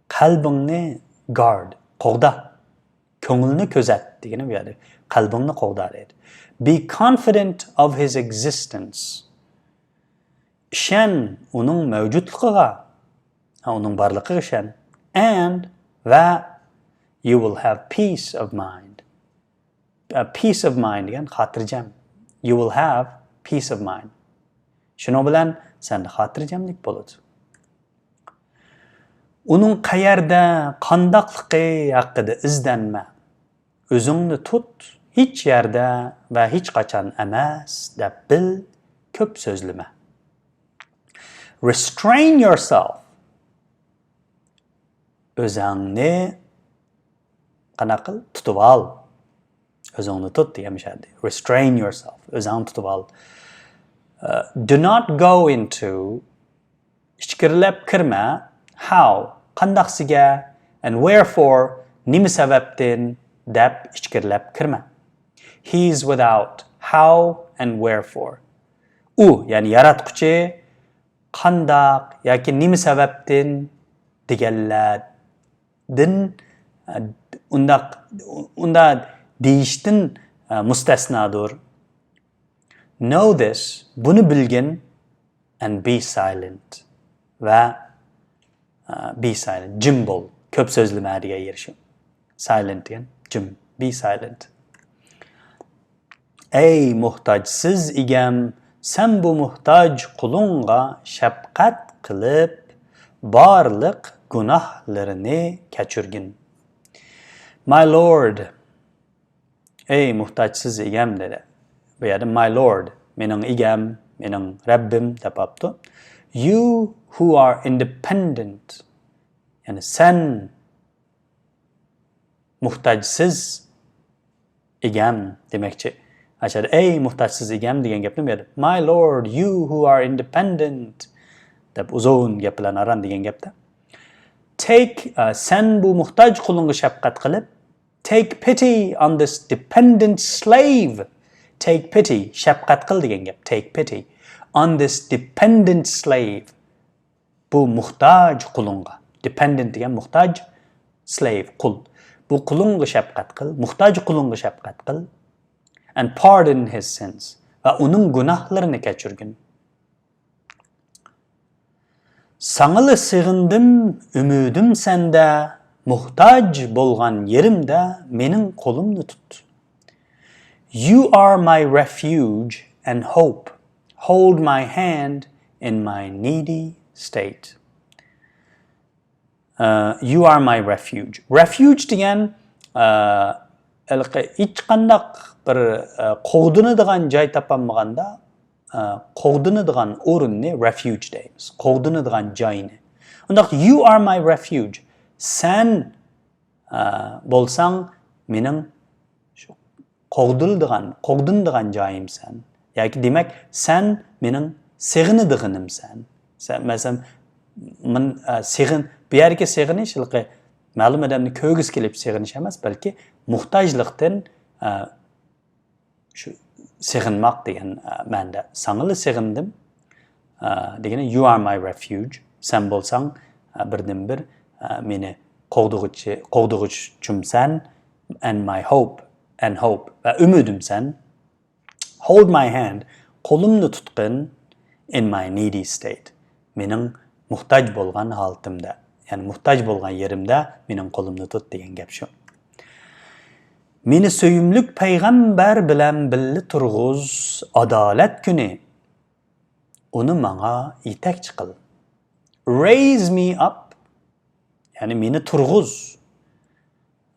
قەلبىڭنى guard، قوغدا. كۆڭۈلنى كۆزەت دېگىنى بۇ يەردە. قەلبىڭنى قوغدا دەيدۇ. Be confident of his existence. ئىشەن ئۇنىڭ مەۋجۇتلۇقىغا. ھە، ئۇنىڭ بارلىقىغا ئىشەن. And ۋە you will have peace of mind. ئە، peace of mind دېگەن خاتىرجەم. You will have peace of mind. شۇنىڭ بىلەن سەندە خاتىرجەملىك بولىدۇ. ئۇنىڭ قەيەردە، قانداقلىقى ھەققىدە ئىزدەنمە. ئۆزۈڭنى تۇت، ھېچ يەردە ۋە ھېچقاچان ئەمەس دەپ بىل، كۆپ سۆزلىمە. Restrain yourself. ئۆزۈڭنى قانداق قىل؟ تۇتۇۋال. ئۆزۈڭنى تۇت دېگەن مۇشۇ يەردە. Restrain yourself. ئۆزۈڭنى تۇتۇۋال. ئە، do not go into، ئىچكىرىلەپ كىرمە. How، قانداقسىگە، and wherefore، نېمە سەۋەبتىن دەپ ئىچكىرىلەپ كىرمە. He is without how and wherefore. ئۇ، يەنى ياراتقۇچى، قانداق ياكى نېمە سەۋەبتىن دېگەنلەردىن، ئە، ئۇنداق، ئۇنداق دېيىشتىن، ئە، مۇستەسنادۇر. Know this، بۇنى بىلگىن، and be silent. ۋە، ئە، be silent، جىم بول، كۆپ سۆزلىمە دېگەن يېرى شۇ. Silent دېگەن جىم، be silent. ئەي موھتاجسىز ئىگەم، سەن بۇ موھتاج قۇلۇڭغا شەپقەت قىلىپ، بارلىق گۇناھلىرىنى كەچۈرگىن. My Lord، ئەي موھتاجسىز ئىگەم دېدى. بۇ يەردە my Lord، مېنىڭ ئىگەم، مېنىڭ رەببىم دەپ ئاپتۇ. You who are independent، يەنى سەن موھتاجسىز ئىگەم دېمەكچى. ئاشۇ يەردە ئەي موھتاجسىز ئىگەم دېگەن گەپنى بۇ يەردە my Lord, you who are independent دەپ ئۇزۇن گەپ بىلەن ئاران دېگەن گەپتە. Take، ئە، سەن بۇ موھتاج قۇلۇڭغا شەپقەت قىلىپ، take pity on this dependent slave. Take pity، شەپقەت قىل دېگەن گەپ. Take pity on this dependent slave. بۇ موھتاج قۇلۇڭغا. Dependent دېگەن موھتاج، slave، قۇل. بۇ قۇلۇڭغا شەپقەت قىل، موھتاج قۇلۇڭغا شەپقەت قىل. And pardon his sins. ۋە ئۇنىڭ گۇناھلىرىنى كەچۈرگىن. ساڭىلا سېغىندىم، ئۈمىدىم سەندە، موھتاج بولغان يېرىمدە مېنىڭ قولۇمنى تۇت. You are my refuge and hope. Hold my hand in my needy state. Uh, you are my refuge. Refuge دېگەن، ئە، ھېلىقى ھېچقانداق بىر، ئە، قوغدىنىدىغان جاي تاپالمىغاندا، ئە، قوغدىنىدىغان ئورۇننى refuge دەيمىز. قوغدىنىدىغان جاينى. ئۇنداق you are my refuge. سەن، ئە، بولساڭ مېنىڭ شۇ قوغدىلىدىغان، قوغدىنىدىغان جايىمسەن. ياكى دېمەك، سەن مېنىڭ سېغىنىدىغىنىمسەن. سەن، مەسىلەن، مەن، ئە، سېغىن-، بۇ يەردىكى سېغىنىش ھېلىقى مەلۇم ئادەمنى كۆرگۈسى كېلىپ سېغىنىش ئەمەس، بەلكى موھتاجلىقتىن، ئە، شۇ سېغىنماق دېگەن، ئە، مەنىدە. ساڭىلا سېغىندىم، ئە، دېگىنى you are my refuge. سەن بولساڭ، ئە، بىردىنبىر، ئە، مېنى قوغدىغۇچى، قوغدىغۇچىمسەن. And my hope, and hope. ۋە ئۈمىدىمسەن. Hold my hand. قولۇمنى تۇتقىن. In my needy state. مېنىڭ موھتاج بولغان ھالىتىمدە. يەنى موھتاج بولغان يېرىمدە مېنىڭ قولۇمنى تۇت دېگەن گەپ شۇ. مېنى سۆيۈملۈك پەيغەمبەر بىلەن بىللە تۇرغۇز، ئادالەت كۈنى ئۇنى ماڭا يېتەكچى قىل. Raise me up، يەنى مېنى تۇرغۇز.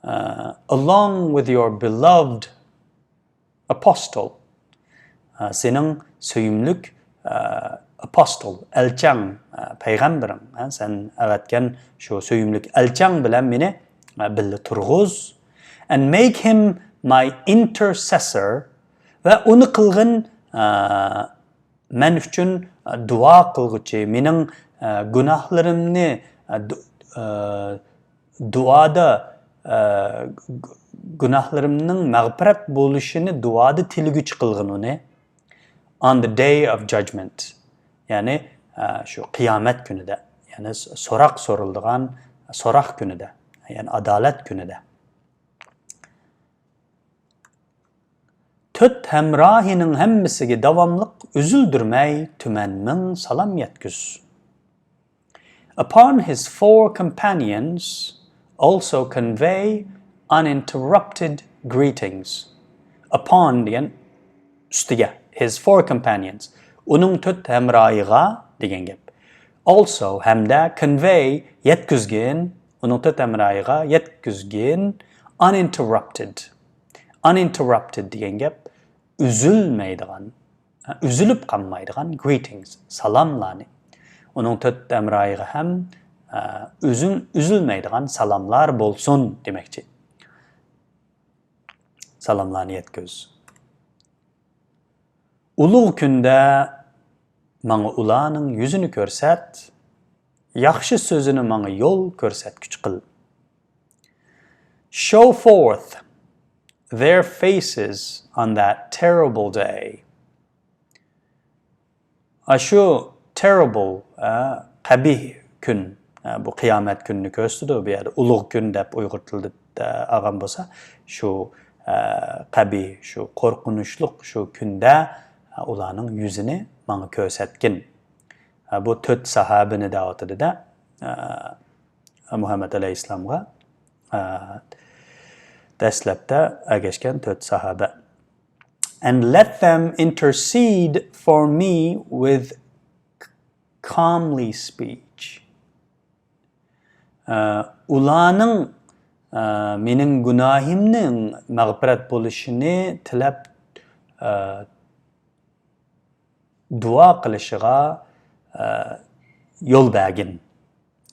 ئە، along with your beloved apostle. ئە، سېنىڭ سۆيۈملۈك، ئە، ئاپوستول، ئەلچەڭ، ئە، پەيغەمبىرىڭ، ئە، سەن ئەۋەتكەن شۇ سۆيۈملۈك ئەلچەڭ بىلەن مېنى، ئە، بىللە تۇرغۇز. And make him my intercessor. ۋە ئۇنى قىلغىن، ئە، مەن ئۈچۈن، ئە، دۇئا قىلغۇچى، مېنىڭ، ئە، گۇناھلىرىمنى، ئە، دۇ-، ئە، دۇئادا، ئە، گۇ-، گۇناھلىرىمنىڭ مەغپىرەت بولۇشىنى دۇئادا تىلىگۈچى قىلغىن ئۇنى. On the day of judgment. يەنى، ئە، شۇ قىيامەت كۈنىدە. يەنى س-، سوراق سورىلىدىغان سوراق كۈنىدە. يەنى ئادالەت كۈنىدە. تۆت ھەمراھىنىڭ ھەممىسىگە داۋاملىق ئۈزۈلدۈرمەي تۈمەن مىڭ سالام يەتكۈز. Upon his four companions also convey uninterrupted greetings. Upon دېگەن ئۈستىگە. His four companions. ئۇنىڭ تۆت ھەمراھىغا دېگەن گەپ. Also ھەمدە convey يەتكۈزگىن. ئۇنىڭ تۆت ھەمراھىغا يەتكۈزگىن. Uninterrupted. Uninterrupted دېگەن گەپ ئۈزۈلمەيدىغان، ئۈزۈلۈپ قالمايدىغان greetings، سالاملارنى. ئۇنىڭ تۆت ھەمراھىغا ھەم، ئە، ئۈزۈل-، ئۈزۈلمەيدىغان سالاملار بولسۇن دېمەكچى. سالاملارنى يەتكۈز. ئۇلۇغ كۈندە ماڭا ئۇلارنىڭ يۈزىنى كۆرسەت، ياخشى سۆزىنى ماڭا يول كۆرسەتكۈچ قىل. Show forth their faces on that terrible day. ئاشۇ terrible، ئە، قەبىھ كۈن، ئە، بۇ قىيامەت كۈنىنى كۆرسىتىدۇ. بۇ يەردە ئۇلۇغ كۈن دەپ ئۇيغۇر تىلىدا، ئە، ئالغان بولسا، شۇ، ئە، قەبىھ، شۇ قورقۇنچلۇق شۇ كۈندە، ئە، ئۇلارنىڭ يۈزىنى ماڭا كۆرسەتكىن. ئە، بۇ تۆت ساھابىنى دەۋاتىدۇ-دە، ئە، مۇھەممەد ئەلەيھىسسالامغا، ئە، دەسلەپتە ئەگەشكەن تۆت ساھابە. And let them intercede for me with calmly speech. ئە، ئۇلارنىڭ، ئە، مېنىڭ گۇناھىمنىڭ مەغپىرەت بولۇشىنى تىلەپ، ئە، دۇئا قىلىشىغا، ئە، يول بەرگىن.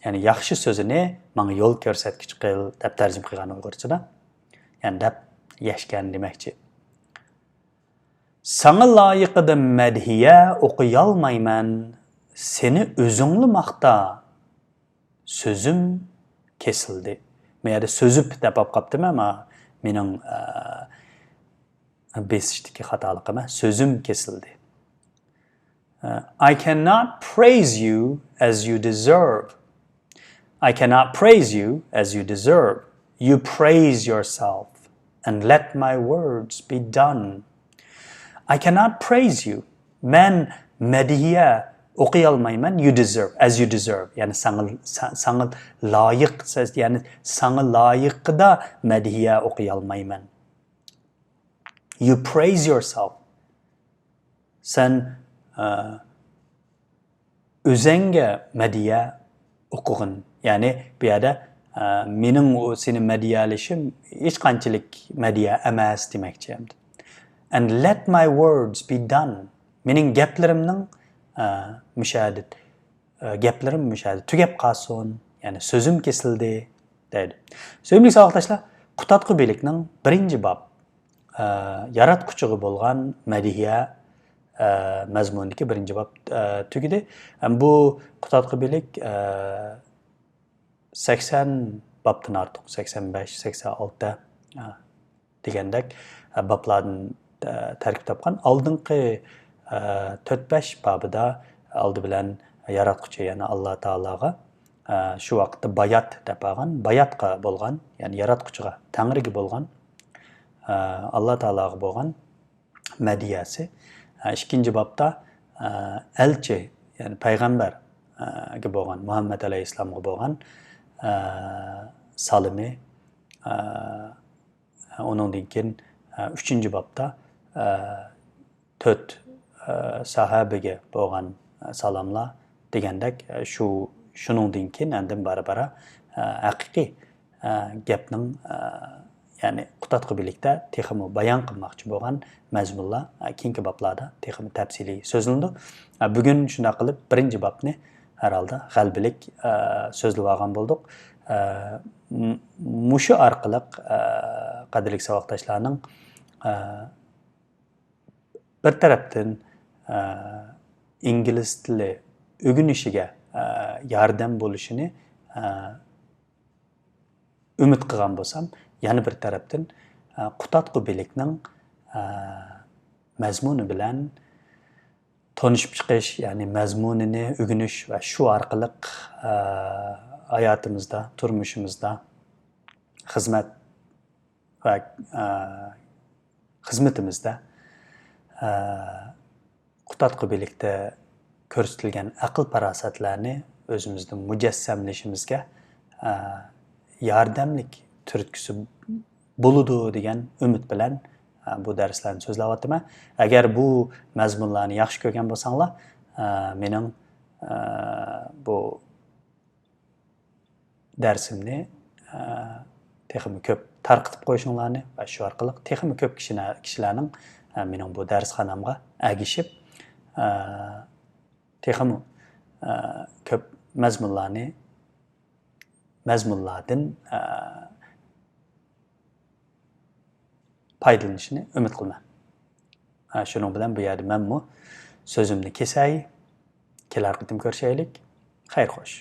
يەنى ياخشى سۆزىنى ماڭا يول كۆرسەتكۈچ قىل دەپ تەرجىمە قىلغان ئۇيغۇرچىدا. يەنى دەپ يەشكەن دېمەكچى. ساڭا لايىقىدا مەدھىيە ئوقۇيالمايمەن، سېنى ئۆزۈڭلا ماختا، سۆزۈم كېسىلدى. بۇ يەردە سۆزۈپ دەپ ئاپ قاپتىمەن، ئەمما مېنىڭ، ئە، بېسىشتىكى خاتالىقىم، سۆزۈم كېسىلدى. I cannot praise you as you deserve. I cannot praise you as you deserve. You praise yourself and let my words be done. I cannot praise you. مەن مەدھىيە ئوقۇيالمايمەن. You deserve, as you deserve. يەنى ساڭا، سا-، ساڭا لايىق، يەنى ساڭا لايىقىدا مەدھىيە ئوقۇيالمايمەن. You praise yourself. سەن، ئە، ئۆزەڭگە مەدھىيە ئوقۇغىن. يەنى بۇ يەردە، ئە، مېنىڭ ئۇ سېنى مەدھىيەلىشىم ھېچقانچىلىك مەدھىيە ئەمەس دېمەكچى ئەمدى. And let my words be done. مېنىڭ گەپلىرىمنىڭ، ئە، مۇشۇ يەردە، ئە، گەپلىرىم مۇشۇ يەردە تۈگەپ قالسۇن. يەنى سۆزۈم كېسىلدى دەيدۇ. سۆيۈملۈك ساۋاقداشلار، قۇتادغۇ بىلىكنىڭ بىرىنچى باب، ئە، ياراتقۇچىغا بولغان مەدھىيە، ئە، مەزمۇنىدىكى بىرىنچى باب، ئە، تۈگىدى. ھەم بۇ قۇتادغۇ بىلىك، ئە، سەكسەن بابتىن ئارتۇق، سەكسەن بەش، سەكسەن ئالتە، ئە، دېگەندەك، ئە، بابلاردىن، ئە، تەركىب تاپقان. ئالدىنقى، ئە، تۆت بەش بابىدا ئالدى بىلەن ياراتقۇچى، يەنى ئاللا تائالاغا، ئە، شۇ ۋاقىتتا بايات دەپ ئالغان، باياتقا بولغان، يەنى ياراتقۇچىغا، تەڭرىگە بولغان، ئە، ئاللا تائالاغا بولغان مەدھىيەسى. ئە، ئىككىنچى بابتا، ئە، ئەلچى، يەنى پەيغەمبەر، ئە، گە بولغان، مۇھەممەد ئەلەيھىسسالامغا بولغان، ئە، سالىمى، ئە، ئۇنىڭدىن كېيىن، ئە، ئۈچىنچى بابتا، ئە، تۆت، ئە، ساھابىگە بولغان، ئە، سالاملار دېگەندەك، ئە، شۇ، شۇنىڭدىن كېيىن ئاندىن بارا-بارا، ئە، ھەقىقىي، ئە، گەپنىڭ، ئە، يەنى قۇتادغۇ بىلىكتە تېخىمۇ بايان قىلماقچى بولغان مەزمۇنلار، ئە، كېيىنكى بابلاردا تېخىمۇ تەپسىلىي سۆزلىنىدۇ. ئە، بۈگۈن شۇنداق قىلىپ بىرىنچى بابنى ھەر ھالدا غەلىبىلىك، ئە، سۆزلىۋالغان بولدۇق. ئە، م-، مۇشۇ ئارقىلىق، ئە، قەدىرلىك ساۋاقداشلارنىڭ، ئە، بىر تەرەپتىن، ئە، ئىنگلىز تىلى ئۆگىنىشىگە، ئە، ياردەم بولۇشىنى، ئە، ئۈمىد قىلغان بولسام، يەنە بىر تەرەپتىن، ئە، قۇتادغۇ بىلىكنىڭ، ئە، مەزمۇنى بىلەن تونۇشۇپ چىقىش، يەنى مەزمۇنىنى ئۆگىنىش ۋە شۇ ئارقىلىق، ئە، ھاياتىمىزدا، تۇرمۇشىمىزدا، خىزمەت ۋە، ئە، خىزمىتىمىزدە، ئە، قۇتادغۇ بىلىكتە كۆرسىتىلگەن ئەقىل-پاراسەتلەرنى ئۆزىمىزدە مۇجەسسەملىشىمىزگە، ئە، ياردەملىك تۈرتكىسى بولىدۇ دېگەن ئۈمىد بىلەن، ئە، بۇ دەرسلەرنى سۆزلەۋاتىمەن. ئەگەر بۇ مەزمۇنلارنى ياخشى كۆرگەن بولساڭلار، ئە، مېنىڭ، ئە، بۇ دەرسىمنى، ئە، تېخىمۇ كۆپ تارقىتىپ قويۇشۇڭلارنى ۋە شۇ ئارقىلىق تېخىمۇ كۆپ كىشىلەر، كىشىلەرنىڭ، ئە، مېنىڭ بۇ دەرسخانامغا ئەگىشىپ، ئە، تېخىمۇ، ئە، كۆپ مەزمۇنلارنى، مەزمۇنلاردىن، ئە، پايدىلىنىشىنى ئۈمىد قىلىمەن. ئە، شۇنىڭ بىلەن بۇ يەردە مەنمۇ سۆزۈمنى كېسەي. كېلەر قېتىم كۆرۈشەيلىك. خەير خوش.